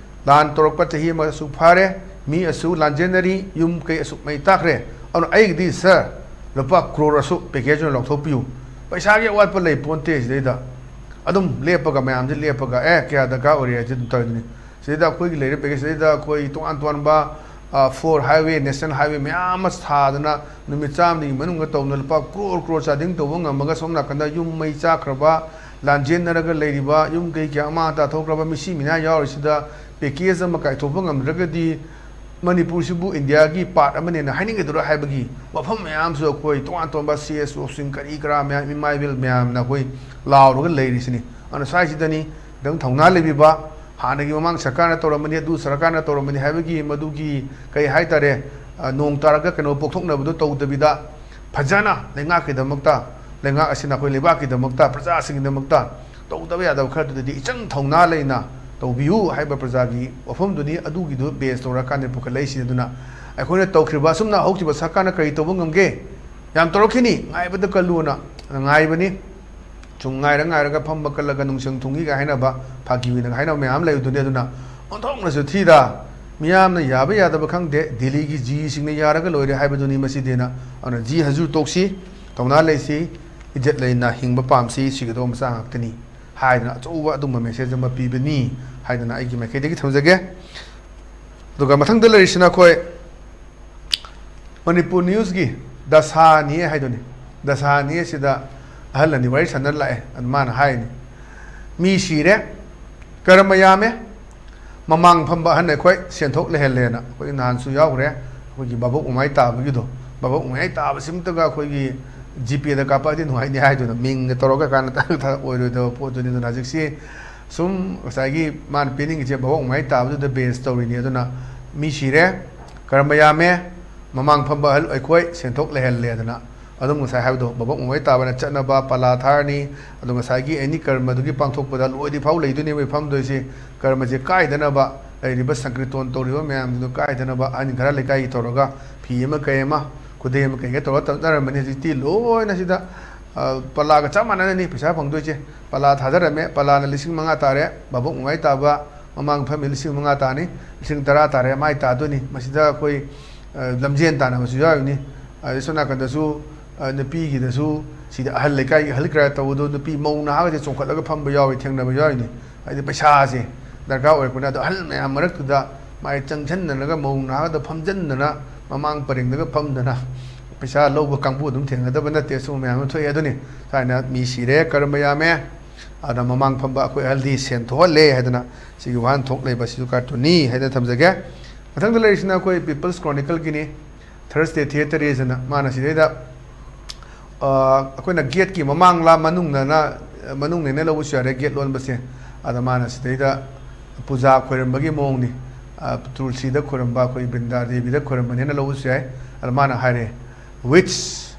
ꯂꯥꯟ ꯇꯧꯔꯛꯄ ꯆꯍꯤ ꯑꯃ ꯑꯁꯨꯛ ꯐꯥꯔꯦ, ꯃꯤ ꯑꯁꯨꯛ ꯂꯥꯟꯖꯦꯟꯅꯔꯤ, ꯌꯨꯝ ꯀꯩ ꯑꯁꯨꯛ ꯃꯩ ꯇꯥꯛꯈ꯭ꯔꯦ, ꯑꯗꯨꯅ ꯑꯩꯒꯤꯗꯤ ꯁꯥꯔ ꯂꯨꯄꯥ ꯀ꯭ꯔꯣꯔ ꯑꯁꯨꯛ ꯄꯦꯀꯦꯖ ꯑꯣꯏꯅ ꯂꯧꯊꯣꯛꯄꯤꯌꯨ, ꯄꯩꯁꯥꯒꯤ ꯑꯋꯥꯠꯄ ꯂꯩ ꯄꯣꯟꯇꯦ꯫ ꯁꯤꯗꯩꯗ ꯑꯗꯨꯝ ꯂꯦꯞꯄꯒ, ꯃꯌꯥꯝꯁꯦ ꯂꯦꯞꯄꯒ, ꯑꯦ, ꯀꯌꯥ ꯗꯔꯀꯥꯔ ꯑꯣꯏꯔꯦ ꯍꯥꯏꯁꯦ ꯑꯗꯨꯝ ꯇꯧꯔꯤꯗꯨꯅꯤ꯫ ꯁꯤꯗꯩꯗ ꯑꯩꯈꯣꯏꯒꯤ ꯂꯩꯔꯤꯕ ꯄꯦꯀꯦꯖ ꯁꯤꯗꯩꯗ ꯑꯩꯈꯣꯏ ꯇꯣꯉꯥꯟ ꯇꯣꯉꯥꯟꯕ, ꯑ, ꯐꯣꯔ ꯍꯥꯏꯋꯦ, ꯅꯦꯁꯅꯦꯜ ꯍꯥꯏꯋꯦ ꯃꯌꯥꯝ ꯑꯃ ꯁꯥꯗꯅ ꯅꯨꯃꯤꯠ ꯆꯥꯝꯃꯒꯤ ꯃꯅꯨꯡꯗ ꯇꯧꯗꯅ ꯂꯨꯄꯥ ꯀ꯭ꯔꯣꯔ ꯀ꯭ꯔꯣꯔ ꯆꯥꯗꯤꯡ ꯇꯧꯕ ꯉꯝꯃꯒ, ꯁꯣꯝ ꯅꯥꯀꯟꯗ ꯌꯨꯝ ꯃꯩ ꯆꯥꯛꯈ꯭ꯔꯕ, ꯂꯥꯟꯖꯦꯟꯅꯔꯒ ꯂꯩꯔꯤꯕ, ꯌꯨꯝ ꯀꯩ ꯀꯌꯥ ꯑꯃꯥꯡ ꯑꯇꯥ ꯊꯣꯛꯈ꯭ꯔꯕ ꯃꯤꯁꯤ ꯃꯤꯅꯥ ꯌꯥꯎꯔꯤꯁꯤꯗ ꯄꯦꯀꯦꯖ ꯑꯃ ꯀꯥꯏꯊꯣꯛꯄ ꯉꯝꯗ꯭ꯔꯒꯗꯤ ꯃꯅꯤꯄꯨꯔꯁꯤꯕꯨ ꯏꯟꯗꯤꯌꯥꯒꯤ ꯄꯥꯔꯠ ꯑꯃꯅꯦꯅ ꯍꯥꯏꯅꯤꯡꯒꯗꯣꯏꯔꯥ ꯍꯥꯏꯕꯒꯤ ꯋꯥꯐꯝ ꯃꯌꯥꯝꯁꯨ ꯑꯩꯈꯣꯏ ꯇꯣꯉꯥꯟ ꯇꯣꯉꯥꯟꯕ ꯁꯤ ꯑꯦꯁ ꯑꯣꯁꯤꯡ ꯀꯔꯤ ꯀꯔꯥ ꯃꯌꯥꯝ, ꯏꯃꯥ ꯏꯕꯦꯜ ꯃꯌꯥꯝꯅ ꯑꯩꯈꯣꯏ ꯂꯥꯎꯔꯒ ꯂꯩꯔꯤꯁꯤꯅꯤ꯫ ꯑꯗꯨꯅ ꯁ꯭ꯋꯥꯏꯁꯤꯗꯅꯤ ꯈꯤꯇꯪ ꯊꯧꯅꯥ ꯂꯩꯕꯤꯕ, ꯍꯥꯟꯅꯒꯤ ꯃꯃꯥꯡ ꯁꯔꯀꯥꯔꯅ ꯇꯧꯔꯝꯕꯅꯤ, ꯑꯗꯨ ꯁꯔꯀꯥꯔꯅ ꯇꯧꯔꯝꯕꯅꯤ ꯍꯥꯏꯕꯒꯤ ꯃꯗꯨꯒꯤ ꯀꯩ ꯍꯥꯏꯇꯥꯔꯦ, ꯑ, ꯅꯣꯡ ꯇꯥꯔꯒ ꯀꯩꯅꯣ ꯄꯣꯛꯊꯣꯛꯅꯕꯗꯣ ꯇꯧꯗꯕꯤꯗ, ꯐꯖꯅ ꯂꯩꯉꯥꯛꯀꯤꯗꯃꯛꯇ, ꯂꯩꯉꯥꯛ ꯑꯁꯤꯅ ꯑꯩꯈꯣꯏ ꯂꯩꯕꯥꯛꯀꯤꯗꯃꯛꯇ, ꯄ꯭ꯔꯖꯥꯁꯤꯡꯒꯤꯗꯃꯛꯇ ꯇꯧꯗꯕ ꯌꯥꯗꯕ ꯈꯔꯗꯨꯗꯗꯤ ꯏꯆꯪ ꯊꯧꯅꯥ ꯂꯩꯅ ꯇꯧꯕꯤꯌꯨ ꯍꯥꯏꯕ ꯄ꯭ꯔꯖꯥꯒꯤ ꯋꯥꯐꯝꯗꯨꯅꯤ꯫ ꯑꯗꯨꯒꯤꯗꯨ ꯕꯦꯖ ꯇꯧꯔꯀꯥꯟꯗ ꯄꯨꯈꯠꯂꯛꯏꯁꯤꯅꯤ꯫ ꯑꯗꯨꯅ ꯑꯩꯈꯣꯏꯅ ꯇꯧꯈ꯭ꯔꯤꯕ ꯑꯁꯨꯝꯅ ꯍꯧꯈꯤꯕ ꯁꯔꯀꯥꯔꯅ ꯀꯔꯤ ꯇꯧꯕ ꯉꯝꯒꯦ? ꯌꯥꯝ ꯇꯧꯔꯛꯈꯤꯅꯤ, ꯉꯥꯏꯕꯗ ꯀꯜꯂꯨꯅ ꯉꯥꯏꯕꯅꯤ꯫ ꯁꯨꯝ ꯉꯥꯏꯔ ꯉꯥꯏꯔꯒ ꯐꯝꯕ ꯀꯜꯂꯒ ꯅꯨꯡꯁꯪ ꯊꯨꯡꯒꯤ ꯀꯥꯏ ꯍꯥꯏꯅꯕ, ꯐꯥꯒꯤ ꯑꯣꯏꯅ ꯍꯥꯏꯅꯕ ꯃꯌꯥꯝ ꯂꯩꯕꯗꯨꯅꯤ꯫ ꯑꯗꯨꯅ ꯑꯣꯟꯊꯣꯛꯅꯁꯨ ꯊꯤꯗ, ꯃꯤꯌꯥꯝꯅ ꯌꯥꯕ ꯌꯥꯗꯕ ꯈꯪꯗꯦ, ꯗꯤꯜꯂꯤꯒꯤ ꯖꯤꯁꯤꯡꯅ ꯌꯥꯔꯒ ꯂꯣꯏꯔꯦ ꯍꯥꯏꯕꯗꯨꯅꯤ ꯃꯁꯤꯗꯤꯅ꯫ ꯑꯗꯨꯅ ꯖꯤ ꯍꯖꯨꯔ ꯇꯣꯛꯁꯤ, ꯊꯧꯅꯥ ꯂꯩꯁꯤ, ꯏꯖꯠ ꯂꯩꯅ ꯍꯤꯡꯕ ꯄꯥꯝꯁꯤ, ꯁꯤꯒꯗꯧꯕ ꯃꯆꯥ ꯉꯥꯛꯇꯅꯤ ꯍꯥꯏꯗꯅ ꯑꯆꯧꯕ ꯑꯗꯨꯝꯕ ꯃꯦꯁꯦꯖ ꯑꯃ ꯄꯤꯕꯅꯤ ꯍꯥꯏꯗꯅ ꯑꯩꯒꯤ ꯃꯥꯏꯀꯩꯗꯒꯤ ꯊꯝꯖꯒꯦ꯫ ꯑꯗꯨꯒ ꯃꯊꯪꯗ ꯂꯩꯔꯤꯁꯤꯅ ꯑꯩꯈꯣꯏ ꯃꯅꯤꯄꯨꯔ ꯅ꯭ꯌꯨꯁꯀꯤ ꯗꯁꯥꯅꯤ ꯍꯥꯏꯗꯨꯅꯤ꯫ ꯗꯁꯥꯅꯤ ꯑꯁꯤꯗ ꯑꯍꯜ ꯑꯅꯤ ꯋꯥꯔꯤ ꯁꯥꯟꯅꯔ ꯂꯥꯛꯑꯦ꯫ ꯑꯗꯨ ꯃꯥꯅ ꯍꯥꯏꯅꯤ, "ꯃꯤ ꯁꯤꯔꯦ, ꯀꯔꯝꯕ ꯌꯥꯝꯃꯦ, ꯃꯃꯥꯡ ꯐꯝꯕ ꯑꯍꯟ ꯑꯩꯈꯣꯏ ꯁꯦꯟꯊꯣꯛ ꯂꯩꯍꯜꯂꯦꯅ", ꯑꯩꯈꯣꯏ ꯅꯍꯥꯟꯁꯨ ꯌꯥꯎꯈ꯭ꯔꯦ꯫ ꯑꯩꯈꯣꯏꯒꯤ ꯚꯥꯕꯣꯛ ꯃꯃꯥꯏ ꯇꯥꯕꯒꯤꯗꯣ, ꯚꯥꯕꯣꯛ ꯃꯃꯥꯏ ꯇꯥꯕꯁꯤꯃꯇꯒ ꯑꯩꯈꯣꯏꯒꯤ ꯖꯤꯄꯦꯗ ꯀꯥꯞꯄꯛꯑꯗꯤ ꯅꯨꯡꯉꯥꯏꯅꯤ ꯍꯥꯏꯗꯨꯅ, ꯃꯤꯡꯒ ꯇꯧꯔꯒ ꯀꯥꯟꯅ ꯑꯣꯏꯔꯣꯏꯗꯕ ꯄꯣꯠꯇꯨꯅꯤ꯫ ꯑꯗꯨꯅ ꯍꯧꯖꯤꯛꯁꯤ ꯁꯨꯝ ꯉꯁꯥꯏꯒꯤ ꯃꯥꯅ ꯄꯤꯅꯤꯡꯉꯤꯁꯦ ꯚꯥꯕꯣꯛ ꯃꯃꯥꯏ ꯇꯥꯕꯗꯨꯗ ꯕꯦꯁ ꯇꯧꯔꯤꯅꯤ꯫ ꯑꯗꯨꯅ ꯃꯤ ꯁꯤꯔꯦ, ꯀꯔꯝꯕ ꯌꯥꯝꯃꯦ, ꯃꯃꯥꯡ ꯐꯝꯕ ꯑꯍꯜ ꯑꯩꯈꯣꯏ ꯁꯦꯟꯊꯣꯛ ꯂꯩꯍꯜꯂꯦ꯫ ꯑꯗꯨꯅ ꯑꯗꯨꯝ ꯉꯁꯥꯏ ꯍꯥꯏꯕꯗꯣ, ꯚꯥꯕꯣꯛ ꯃꯃꯥꯏ ꯇꯥꯕꯅ ꯆꯠꯅꯕ ꯄꯂꯥ ꯊꯥꯔꯅꯤ꯫ ꯑꯗꯣ ꯉꯁꯥꯏꯒꯤ ꯑꯦꯅꯤ ꯀꯔꯃꯗꯨꯒꯤ ꯄꯥꯡꯊꯣꯛꯄꯗ ꯂꯣꯏꯗ꯭ꯔꯤ ꯐꯥꯎ ꯂꯩꯗꯣꯏꯅꯦꯕ ꯐꯝꯗꯣꯏꯁꯦ꯫ ꯀꯔꯃꯁꯦ ꯀꯥꯏꯗꯅꯕ, ꯂꯩꯔꯤꯕ ꯁꯪꯀ꯭ꯔꯤꯇꯣꯟ ꯇꯧꯔꯤꯕ ꯃꯌꯥꯝꯗꯨ ꯀꯥꯏꯗꯅꯕ ꯑꯍꯟ ꯈꯔ ꯂꯩꯀꯥꯏꯒꯤ ꯇꯧꯔꯒ ꯐꯤ ꯑꯃ ꯀꯩ ꯑꯃ, ꯈꯨꯗꯩ ꯑꯃ ꯀꯩꯒ ꯇꯧꯔꯒ ꯇꯧꯅꯔꯝꯕꯅꯤ꯫ ꯍꯧꯖꯤꯛꯇꯤ ꯂꯣꯏꯅ ꯁꯤꯗ, ꯑ, ꯄꯂꯥꯒ ꯆꯞ ꯃꯥꯟꯅꯅꯅꯤ ꯄꯩꯁꯥ ꯐꯪꯗꯣꯏꯁꯦ꯫ ꯄꯂꯥ ꯊꯥꯗꯔꯝꯃꯦ, ꯄꯂꯥꯅ ꯂꯤꯁꯤꯡ ꯃꯉꯥ ꯇꯥꯔꯦ, ꯚꯥꯕꯣꯛ ꯃꯃꯥꯏ ꯇꯥꯕ ꯃꯃꯥꯡ ꯐꯝꯃꯤ ꯂꯤꯁꯤꯡ ꯃꯉꯥ ꯇꯥꯅꯤ, ꯂꯤꯁꯤꯡ ꯇꯔꯥ ꯇꯥꯔꯦ, ꯃꯥꯏ ꯇꯥꯗꯣꯏꯅꯤ꯫ ꯃꯁꯤꯗ ꯑꯩꯈꯣꯏ, ꯑ, ꯂꯝꯖꯦꯟ ꯇꯥꯟꯅꯕꯁꯨ ꯌꯥꯎꯔꯤꯅꯤ꯫ ꯑꯗꯩ ꯁꯣꯝ ꯅꯥꯀꯟꯗꯁꯨ, ꯑ, ꯅꯨꯄꯤꯒꯤꯗꯁꯨ ꯁꯤꯗ ꯑꯍꯜ ꯂꯩꯀꯥꯏꯒꯤ ꯑꯍꯜ ꯈꯔ ꯇꯧꯕꯗꯣ ꯅꯨꯄꯤ ꯃꯧ ꯅꯍꯥꯒꯁꯦ ꯆꯣꯡꯈꯠꯂꯒ ꯐꯝꯕ ꯌꯥꯎꯏ, ꯊꯦꯡꯅꯕ ꯌꯥꯎꯔꯤꯅꯤ꯫ ꯍꯥꯏꯗꯤ ꯄꯩꯁꯥꯁꯦ ꯗꯔꯀꯥꯔ ꯑꯣꯏꯔꯛꯄꯅ, ꯑꯗꯣ ꯑꯍꯜ ꯃꯌꯥꯝ ꯃꯔꯛꯇꯨꯗ ꯃꯥꯏ ꯆꯪꯁꯤꯟꯗꯅꯒ ꯃꯧ ꯅꯍꯥꯒꯗ ꯐꯝꯖꯤꯟꯗꯅ ꯃꯃꯥꯡ ꯄꯔꯦꯡꯗꯒ ꯐꯝꯗꯅ ꯄꯩꯁꯥ ꯂꯧꯕ ꯀꯥꯡꯕꯨ ꯑꯗꯨꯝ ꯊꯦꯡꯅꯗꯕ ꯅꯠꯇꯦ꯫ ꯁꯤꯒꯨꯝꯕ ꯃꯌꯥꯝ ꯑꯃ ꯊꯣꯛꯑꯦ꯫ ꯑꯗꯨꯅꯤ ꯁꯨꯃꯥꯏꯅ ꯃꯤ ꯁꯤꯔꯦ, ꯀꯔꯝꯕ ꯌꯥꯝꯃꯦ, ꯑꯗ ꯃꯃꯥꯡ ꯐꯝꯕ ꯑꯩꯈꯣꯏ ꯑꯍꯜꯗꯤ ꯁꯦꯟ ꯊꯣꯛꯍꯜꯂꯦ ꯍꯥꯏꯗꯅ ꯁꯤꯒꯤ ꯋꯥꯍꯟꯊꯣꯛ ꯂꯩꯕ ꯁꯤꯁꯨ ꯀꯥꯔꯇꯨꯟꯅꯤ ꯍꯥꯏꯗꯅ ꯊꯝꯖꯒꯦ꯫ ꯃꯊꯪꯗ ꯂꯩꯔꯤꯁꯤꯅ ꯑꯩꯈꯣꯏ People's Chronicleꯒꯤꯅꯤ, Thursday Theatre ꯑꯁꯤꯅ꯫ ꯃꯥꯅ ꯁꯤꯗꯩꯗ, ꯑ, ꯑꯩꯈꯣꯏꯅ ꯒꯦꯠꯀꯤ ꯃꯃꯥꯡꯂꯥ ꯃꯅꯨꯡꯗꯅ, ꯃꯅꯨꯡꯅꯦꯅ ꯂꯧꯕꯁꯨ ꯌꯥꯔꯦ, ꯒꯦꯠ ꯂꯣꯟꯕꯁꯦ꯫ ꯑꯗ ꯃꯥꯅ ꯁꯤꯗꯩꯗ ꯄꯨꯖꯥ ꯈꯣꯏꯔꯝꯕꯒꯤ ꯃꯑꯣꯡꯅꯤ꯫ ꯑ, ꯇꯨꯜꯁꯤꯗ ꯈꯣꯏꯔꯝꯕ, ꯑꯩꯈꯣꯏ ꯕ꯭ꯔꯤꯟꯗꯥ ꯗꯦꯕꯤꯗ ꯈꯣꯏꯔꯝꯕꯅꯦꯅ ꯂꯧꯕꯁꯨ ꯌꯥꯏ꯫ ꯑꯗ ꯃꯥꯅ ꯍꯥꯏꯔꯦ, "Wish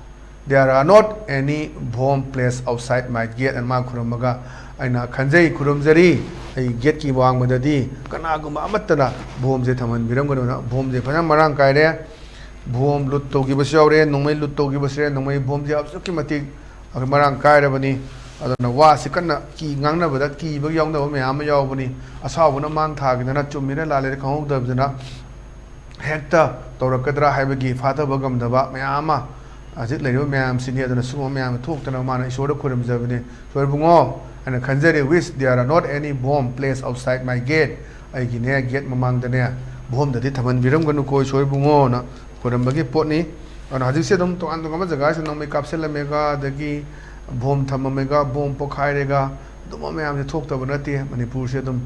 there are not any bomb placed outside my gate" ꯑꯅ ꯃꯥ ꯈꯨꯔꯨꯝꯃꯒ, ꯑꯩꯅ ꯈꯟꯖꯩ, ꯈꯨꯔꯨꯝꯖꯔꯤ, ꯑꯩ ꯒꯦꯠꯀꯤ ꯋꯥꯡꯃꯗꯗꯤ ꯀꯅꯥꯒꯨꯝꯕ ꯑꯃꯠꯇꯅ ꯕꯣꯝꯁꯦ ꯊꯝꯍꯟꯕꯤꯔꯝꯒꯅꯨꯅ꯫ ꯕꯣꯝꯁꯦ ꯐꯖꯅ ꯃꯔꯥꯡ ꯀꯥꯏꯔꯦ꯫ ꯕꯣꯝ ꯂꯨꯠ ꯇꯧꯈꯤꯕꯁꯨ ꯌꯥꯎꯔꯦ, ꯅꯣꯡꯃꯩ ꯂꯨꯠ ꯇꯧꯈꯤꯕꯁꯨ ꯌꯥꯎꯔꯦ, ꯅꯣꯡꯃꯩ ꯕꯣꯝꯁꯦ ꯑꯁꯨꯛꯀꯤ ꯃꯇꯤꯛ ꯃꯔꯥꯡ ꯀꯥꯏꯔꯕꯅꯤ꯫ ꯑꯗꯨꯅ ꯋꯥꯁꯤ ꯀꯟꯅ ꯀꯤ ꯉꯥꯡꯅꯕꯗ ꯀꯤꯕ ꯌꯥꯎꯅꯕ ꯃꯌꯥꯝ ꯑꯃ ꯌꯥꯎꯕꯅꯤ꯫ ꯑꯁꯥꯎꯕꯅ ꯃꯥꯡ ꯊꯥꯈꯤꯗꯅ ꯆꯨꯝꯃꯤꯔ ꯂꯥꯜꯂꯤꯔ ꯈꯪꯍꯧꯗꯕꯗꯅ ꯍꯦꯛꯇ ꯇꯧꯔꯛꯀꯗ꯭ꯔꯥ ꯍꯥꯏꯕꯒꯤ ꯐꯥꯊꯕ ꯉꯝꯗꯕ ꯃꯌꯥꯝ ꯑꯃ ꯍꯧꯖꯤꯛ ꯂꯩꯔꯤꯕ ꯃꯌꯥꯝꯁꯤꯅꯤ꯫ ꯑꯗꯨꯅ ꯁꯤꯒꯨꯝꯕ ꯃꯌꯥꯝ ꯊꯣꯛꯇꯅꯕ ꯃꯥꯅ ꯏꯁꯣꯔꯗ ꯈꯨꯔꯨꯝꯖꯕꯅꯤ꯫ "ꯏꯁꯣꯔ ꯏꯕꯨꯡꯉꯣ" ꯍꯥꯏꯅ ꯈꯟꯖꯔꯤ, "Wish there are not any bomb placed outside my gate", ꯑꯩꯒꯤꯅꯦ ꯒꯦꯠ ꯃꯃꯥꯡꯗꯅꯦ ꯕꯣꯝꯗꯗꯤ ꯊꯝꯍꯟꯕꯤꯔꯝꯒꯅꯨꯀꯣ ꯏꯁꯣꯔ ꯏꯕꯨꯡꯉꯣꯅ ꯈꯨꯔꯨꯝꯕꯒꯤ ꯄꯣꯠꯅꯤ꯫ ꯑꯗꯨꯅ ꯍꯧꯖꯤꯛꯁꯦ ꯑꯗꯨꯝ ꯇꯣꯉꯥꯟ ꯇꯣꯉꯥꯟꯕ ꯖꯒꯥꯁꯤꯗ ꯅꯣꯡꯃꯩ ꯀꯥꯞꯁꯤꯜꯂꯝꯃꯦꯒ, ꯑꯗꯒꯤ ꯕꯣꯝ ꯊꯝꯃꯝꯃꯦꯒ, ꯕꯣꯝ ꯄꯣꯈꯥꯏꯔꯦꯒ, ꯑꯗꯨꯝꯕ ꯃꯌꯥꯝꯁꯦ ꯊꯣꯛꯇꯕ ꯅꯠꯇꯦ꯫ ꯃꯅꯤꯄꯨꯔꯁꯦ ꯑꯗꯨꯝ,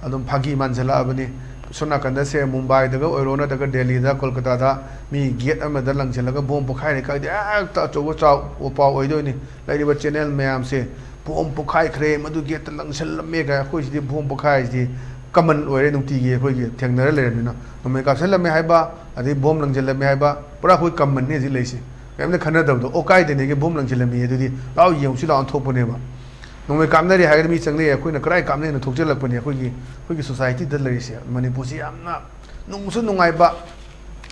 ꯑꯗꯨꯝ ꯐꯥꯒꯤ ꯃꯥꯟꯁꯤꯜꯂꯛꯑꯕꯅꯤ꯫ ꯁꯣꯝ ꯅꯥꯀꯟꯗ ꯁꯦ ꯃꯨꯝꯕꯥꯏꯗꯒ ꯑꯣꯏꯔꯣ, ꯅꯠꯇ꯭ꯔꯒ ꯗꯦꯜꯂꯤꯗ, ꯀꯣꯜꯀꯇꯥꯗ ꯃꯤ ꯒꯦꯠ ꯑꯃꯗ ꯂꯪꯁꯤꯜꯂꯒ ꯕꯣꯝ ꯄꯣꯈꯥꯏꯔꯦ ꯈꯪꯗꯦ, ꯍꯦꯛꯇ ꯑꯆꯧꯕ ꯆꯥꯎ ꯄꯥꯎ ꯑꯣꯏꯗꯣꯏꯅꯤ꯫ ꯂꯩꯔꯤꯕ ꯆꯦꯅꯦꯜ ꯃꯌꯥꯝꯁꯦ ꯕꯣꯝ ꯄꯣꯈꯥꯏꯈ꯭ꯔꯦ, ꯃꯗꯨ ꯒꯦꯠꯇ ꯂꯪꯁꯤꯜꯂꯝꯃꯦ ꯀꯥꯏ꯫ ꯑꯩꯈꯣꯏ ꯁꯤꯗꯤ ꯕꯣꯝ ꯄꯣꯈꯥꯏ ꯍꯥꯏꯁꯤꯗꯤ ꯀꯃꯟ ꯑꯣꯏꯔꯦ, ꯅꯨꯡꯇꯤꯒꯤ ꯑꯩꯈꯣꯏꯒꯤ ꯊꯦꯡꯅꯔ ꯂꯩꯔꯕꯅꯤꯅ꯫ ꯅꯣꯡꯃꯩ ꯀꯥꯞꯁꯤꯜꯂꯝꯃꯦ ꯍꯥꯏꯕ, ꯑꯗꯩ ꯕꯣꯝ ꯂꯪꯁꯤꯜꯂꯝꯃꯦ ꯍꯥꯏꯕ, ꯄꯨꯔꯥ ꯑꯩꯈꯣꯏ ꯀꯃꯟꯅꯤ ꯍꯧꯖꯤꯛ ꯂꯩꯔꯤꯁꯦ꯫ ꯀꯔꯤꯝꯇ ꯈꯟꯅꯗꯕꯗꯣ, "ꯑꯣ, ꯀꯥꯏꯗꯅꯦꯒꯦ ꯕꯣꯝ ꯂꯪꯁꯤꯜꯂꯝꯃꯤ ꯑꯗꯨꯗꯤ, ꯂꯥꯛꯑꯣ ꯌꯦꯡꯉꯨꯁꯤ ꯂꯥꯛꯑꯣ" ꯊꯣꯛꯄꯅꯦꯕ꯫ ꯅꯣꯡꯃꯩ ꯀꯥꯞꯅꯔꯤ ꯍꯥꯏꯔꯒꯗꯤ ꯃꯤ ꯆꯪꯅꯩ, ꯑꯩꯈꯣꯏꯅ ꯀꯗꯥꯏ ꯀꯥꯞꯅꯩꯅ ꯊꯣꯛꯆꯜꯂꯛꯄꯅꯦ꯫ ꯑꯩꯈꯣꯏꯒꯤ, ꯑꯩꯈꯣꯏꯒꯤ ꯁꯣꯁꯥꯏꯇꯤꯗ ꯂꯩꯔꯤꯁꯦ, ꯃꯅꯤꯄꯨꯔꯁꯤ ꯌꯥꯝꯅ ꯅꯨꯡꯁꯨ ꯅꯨꯡꯉꯥꯏꯕ,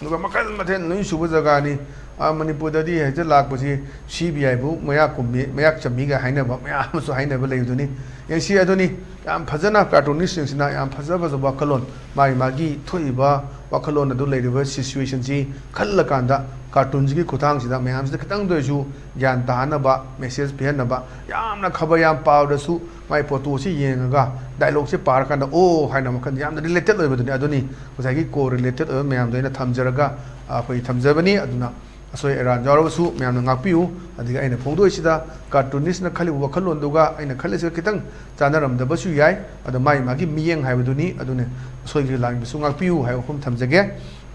ꯑꯗꯨꯒ ꯃꯈꯜ ꯃꯊꯦꯜ ꯂꯣꯏ ꯁꯨꯕ ꯖꯒꯥꯅꯤ꯫ ꯑꯥ, ꯃꯅꯤꯄꯨꯔꯗꯗꯤ ꯍꯦꯛꯇ ꯂꯥꯛꯄꯁꯤ ꯁꯤ ꯕꯤ ꯑꯥꯏꯕꯨ ꯃꯌꯥ ꯀꯨꯝꯃꯤ, ꯃꯌꯥꯛ ꯆꯝꯃꯤꯒ ꯍꯥꯏꯅꯕ ꯃꯌꯥꯝ ꯑꯃꯁꯨ ꯍꯥꯏꯅꯕ ꯂꯩꯕꯗꯨꯅꯤ꯫ ꯌꯦꯡꯁꯤ ꯑꯗꯨꯅꯤ, ꯌꯥꯝ ꯐꯖꯅ ꯀꯥꯔꯇꯨꯅꯤꯁꯁꯤꯡꯁꯤꯅ ꯌꯥꯝ ꯐꯖ ꯐꯖꯕ ꯋꯥꯈꯜꯂꯣꯟ, ꯃꯥꯒꯤ ꯃꯥꯒꯤ ꯊꯣꯛꯏꯕ ꯋꯥꯈꯜꯂꯣꯟ ꯑꯗꯨ, ꯂꯩꯔꯤꯕ ꯁꯤꯆꯨꯋꯦꯁꯟꯁꯤ ꯈꯜꯂꯀꯥꯟꯗ ꯀꯥꯔꯇꯨꯟꯁꯤꯒꯤ ꯈꯨꯠꯊꯥꯡꯁꯤꯗ ꯃꯌꯥꯝꯁꯤꯗ ꯈꯤꯇꯪꯗ ꯑꯣꯏꯔꯁꯨ ꯒ꯭ꯌꯥꯟ ꯇꯥꯍꯟꯅꯕ, ꯃꯦꯁꯦꯖ ꯄꯤꯍꯟꯅꯕ, ꯌꯥꯝꯅ ꯈꯕꯔ ꯌꯥꯝ ꯄꯥꯕꯗꯁꯨ ꯃꯥꯏ ꯐꯣꯇꯣꯁꯤ ꯌꯦꯡꯉꯒ ꯗꯥꯏꯂꯣꯛꯁꯦ ꯄꯥꯔꯀꯥꯟꯗ "ꯑꯣ" ꯍꯥꯏꯅ ꯋꯥꯈꯜ ꯌꯥꯝꯅ ꯔꯤꯂꯦꯇꯦꯠ ꯑꯣꯏꯕꯗꯨꯅꯤ꯫ ꯑꯗꯨꯅꯤ ꯉꯁꯥꯏꯒꯤ ꯀꯣ ꯔꯤꯂꯦꯇꯦꯠ ꯑꯣꯏꯕ ꯃꯌꯥꯝꯗꯣ ꯑꯩꯅ ꯊꯝꯖꯔꯒ, ꯑꯩꯈꯣꯏ ꯊꯝꯖꯕꯅꯤ꯫ ꯑꯗꯨꯅ ꯑꯁꯣꯏ ꯑꯔꯥꯟ ꯌꯥꯎꯔꯕꯁꯨ ꯃꯌꯥꯝꯅ ꯉꯥꯛꯄꯤꯌꯨ꯫ ꯑꯗꯒꯤ ꯑꯩꯅ ꯐꯣꯡꯗꯣꯛꯏꯁꯤꯗ ꯀꯥꯔꯇꯨꯅꯤꯁꯅ ꯈꯜꯂꯤꯕ ꯋꯥꯈꯜꯂꯣꯟꯗꯨꯒ ꯑꯩꯅ ꯈꯜꯂꯤꯁꯤꯒ ꯈꯤꯇꯪ ꯆꯥꯟꯅꯔꯝꯗꯕꯁꯨ ꯌꯥꯏ꯫ ꯑꯗꯣ ꯃꯥꯒꯤ ꯃꯥꯒꯤ ꯃꯤꯠꯌꯦꯡ ꯍꯥꯏꯕꯗꯨꯅꯤ꯫ ꯑꯗꯨꯅ ꯑꯁꯣꯏꯕ ꯂꯥꯟꯕꯁꯨ ꯉꯥꯛꯄꯤꯌꯨ ꯍꯥꯏꯕ ꯋꯥꯐꯝ ꯊꯝꯖꯒꯦ꯫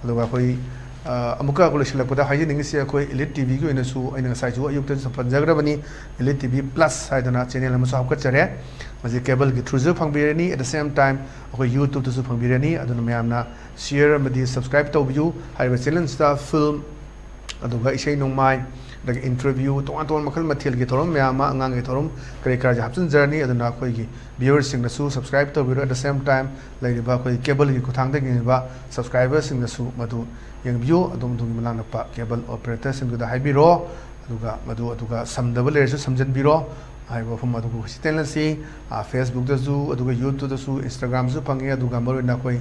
ꯑꯗꯨꯒ ꯑꯩꯈꯣꯏ, ꯑ, ꯑꯃꯨꯛꯀ ꯑꯩꯈꯣꯏ ꯂꯣꯏꯁꯤꯜꯂꯛꯄꯗ ꯍꯥꯏꯖꯅꯤꯡꯉꯤꯁꯦ, ꯑꯩꯈꯣꯏ ꯏꯂꯤꯠ ꯇꯤ ꯚꯤꯒꯤ ꯑꯣꯏꯅꯁꯨ ꯑꯩꯅ ꯉꯁꯥꯏꯁꯨ ꯑꯌꯨꯛꯇꯁꯨ ꯄꯟꯖꯈ꯭ꯔꯕꯅꯤ, ꯏꯂꯤꯠ ꯇꯤ ꯚꯤ ꯄ꯭ꯂꯁ ꯍꯥꯏꯗꯅ ꯆꯦꯅꯦꯜ ꯑꯃꯁꯨ ꯍꯥꯞꯀꯠꯆꯔꯦ꯫ ꯃꯁꯤ ꯀꯦꯕꯜꯒꯤ ꯊ꯭ꯔꯨꯁꯨ ꯐꯪꯕꯤꯔꯅꯤ, at the same time ꯑꯩꯈꯣꯏ ꯌꯨꯇ꯭ꯌꯨꯕꯇꯁꯨ ꯐꯪꯕꯤꯔꯅꯤ꯫ ꯑꯗꯨꯅ ꯃꯌꯥꯝꯅ ꯁꯤꯌꯔ ꯑꯃꯗꯤ ꯁꯕꯁꯀ꯭ꯔꯥꯏꯕ ꯇꯧꯕꯤꯌꯨ꯫ ꯍꯥꯏꯔꯤꯕ ꯆꯦꯅꯦꯜꯁꯤꯗ ꯐꯤꯂꯝ, ꯑꯗꯨꯒ ꯏꯁꯩ ꯅꯣꯡꯃꯥꯏ, ꯑꯗꯒꯤ ꯏꯟꯇꯔꯚ꯭ꯌꯨ, ꯇꯣꯉꯥꯟ ꯇꯣꯉꯥꯟꯕ ꯃꯈꯜ ꯃꯊꯦꯜꯒꯤ ꯊꯧꯔꯝ ꯃꯌꯥꯝ ꯑꯃ, ꯑꯉꯥꯡꯒꯤ ꯊꯧꯔꯝ ꯀꯔꯤ ꯀꯔꯥꯁꯦ ꯍꯥꯞꯆꯤꯟꯖꯔꯅꯤ꯫ ꯑꯗꯨꯅ ꯑꯩꯈꯣꯏꯒꯤ ꯚ꯭ꯌꯨꯋꯔꯁꯤꯡꯅꯁꯨ ꯁꯕꯁꯀ꯭ꯔꯥꯏꯕ ꯇꯧꯕꯤꯔꯣ꯫ At the same time ꯂꯩꯔꯤꯕ ꯑꯩꯈꯣꯏ ꯀꯦꯕꯜꯒꯤ ꯈꯨꯠꯊꯥꯡꯗ ꯌꯦꯡꯉꯤꯕ ꯁꯕꯁꯀ꯭ꯔꯥꯏꯕꯔꯁꯤꯡꯅꯁꯨ ꯃꯗꯨ ꯌꯦꯡꯕꯤꯌꯨ꯫ ꯑꯗꯣꯝ ꯑꯗꯣꯝꯒꯤ ꯃꯅꯥꯛ ꯅꯛꯄ ꯀꯦꯕꯜ ꯑꯣꯄꯔꯦꯇꯔꯁꯤꯡꯗꯨꯗ ꯍꯥꯏꯕꯤꯔꯣ꯫ ꯑꯗꯨꯒ ꯃꯗꯨ, ꯑꯗꯨꯒ ꯁꯝꯗꯕ ꯂꯩꯔꯁꯨ ꯁꯝꯖꯟꯕꯤꯔꯣ꯫ ꯍꯥꯏꯔꯤꯕ ꯋꯥꯐꯝ ꯑꯗꯨꯕꯨ ꯁꯤ ꯇꯦꯅꯦꯜꯁꯤ, ꯑ, ꯐꯦꯁꯕꯨꯛꯇꯁꯨ, ꯑꯗꯨꯒ ꯌꯨꯇ꯭ꯌꯨꯕꯇꯁꯨ, ꯏꯟꯁꯇꯥꯒ꯭ꯔꯥꯝꯗꯁꯨ ꯐꯪꯉꯤ, ꯑꯗꯨꯒ ꯃꯔꯨꯑꯣꯏꯅ ꯑꯩꯈꯣꯏ,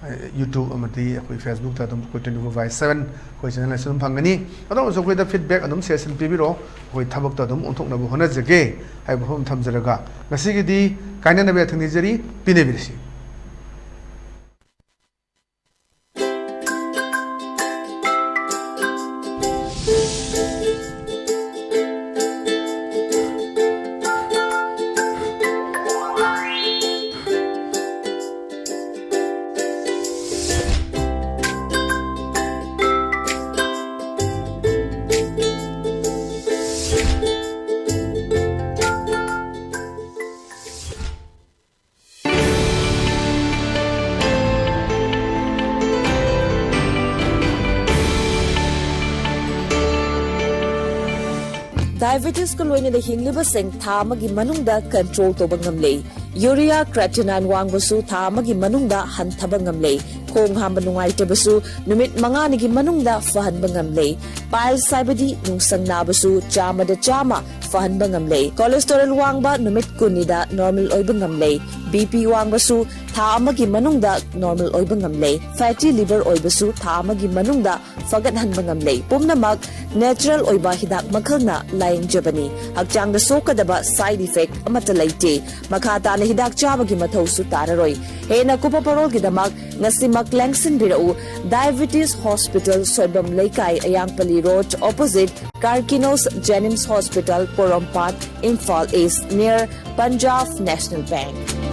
ꯑ, ꯌꯨꯇ꯭ꯌꯨꯕ ꯑꯃꯗꯤ ꯑꯩꯈꯣꯏ ꯐꯦꯁꯕꯨꯛꯇ ꯑꯗꯨꯝ ꯑꯩꯈꯣꯏ twenty four by seven ꯑꯩꯈꯣꯏ ꯆꯦꯅꯦꯜ ꯑꯁꯤ ꯑꯗꯨꯝ ꯐꯪꯒꯅꯤ꯫ ꯑꯗꯣꯝꯁꯨ ꯑꯩꯈꯣꯏꯗ ꯐꯤꯗꯕꯦꯛ ꯑꯗꯨꯝ ꯁꯖꯦꯁꯟ ꯄꯤꯕꯤꯔꯛꯑꯣ, ꯑꯩꯈꯣꯏ ꯊꯕꯛꯇ ꯑꯗꯨꯝ ꯑꯣꯟꯊꯣꯛꯅꯕ ꯍꯣꯠꯅꯖꯒꯦ ꯍꯥꯏꯕ ꯋꯥꯐꯝ ꯊꯝꯖꯔꯒ ꯉꯁꯤꯒꯤꯗꯤ ꯀꯥꯏꯅꯅꯕ ꯌꯥꯊꯪ ꯅꯤꯖꯔꯤ, ꯄꯤꯅꯕꯤꯔꯁꯤ꯫ Diabetes ꯀ ꯂꯣꯏꯅꯅ ꯍꯤꯡꯂꯤꯕꯁꯤꯡ ꯊꯥ ꯑꯃꯒꯤ ꯃꯅꯨꯡꯗ control ꯇꯧꯕ ꯉꯝꯂꯦ꯫ Urea creatinine ꯋꯥꯡꯕꯁꯨ ꯊꯥ ꯑꯃꯒꯤ ꯃꯅꯨꯡꯗ ꯍꯟꯊꯕ ꯉꯝꯂꯦ꯫ ꯈꯣꯡ ꯍꯥꯝꯕ ꯅꯨꯡꯉꯥꯏꯇꯕꯁꯨ ꯅꯨꯃꯤꯠ ꯃꯉꯥꯅꯤꯒꯤ ꯃꯅꯨꯡꯗ ꯐꯍꯟꯕ ꯉꯝꯂꯦ꯫ Piles ꯍꯥꯏꯕꯗꯤ ꯅꯨꯡꯁꯪ ꯅꯥꯕꯁꯨ ꯆꯥꯝꯃꯗ ꯆꯥꯝꯃ ꯐꯍꯟꯕ ꯉꯝꯂꯦ꯫ Cholesterol ꯋꯥꯡꯕ ꯅꯨꯃꯤꯠ ꯀꯨꯟꯅꯤꯗ normal ꯑꯣꯏꯕ ꯉꯝꯂꯦ꯫ BP ꯋꯥꯡꯕꯁꯨ ꯊꯥ ꯑꯃꯒꯤ ꯃꯅꯨꯡꯗ normal ꯑꯣꯏꯕ ꯉꯝꯂꯦ꯫ Fatty liver ꯑꯣꯏꯕꯁꯨ ꯊꯥ ꯑꯃꯒꯤ ꯃꯅꯨꯡꯗ ꯐꯒꯠꯍꯟꯕ ꯉꯝꯂꯦ꯫ ꯄꯨꯝꯅꯃꯛ natural ꯑꯣꯏꯕ ꯍꯤꯗꯥꯛ ꯃꯈꯜꯅ ꯂꯥꯌꯦꯡꯖꯕꯅꯤ꯫ ꯍꯛꯆꯥꯡꯗ ꯁꯣꯛꯀꯗꯕ side effect ꯑꯃꯠꯇ ꯂꯩꯇꯦ꯫ ꯃꯈꯥ ꯇꯥꯅ ꯍꯤꯗꯥꯛ ꯆꯥꯕꯒꯤ ꯃꯊꯧꯁꯨ ꯇꯥꯔꯔꯣꯏ꯫ ꯍꯦꯟꯅ ꯀꯨꯞꯄ ꯄꯔꯣꯜꯒꯤꯗꯃꯛ ꯉꯁꯤꯃꯛ ꯂꯦꯡꯁꯤꯟꯕꯤꯔꯛꯎ꯫ Diabetes Hospital, ꯁꯣꯏꯕꯝ ꯂꯩꯀꯥꯏ, ꯑꯌꯥꯡꯄꯜꯂꯤ Road, opposite Karkinos Jenims Hospital, ꯄꯣꯔꯣꯝꯄꯥꯠ, Imphal East, near Punjab National Bank꯫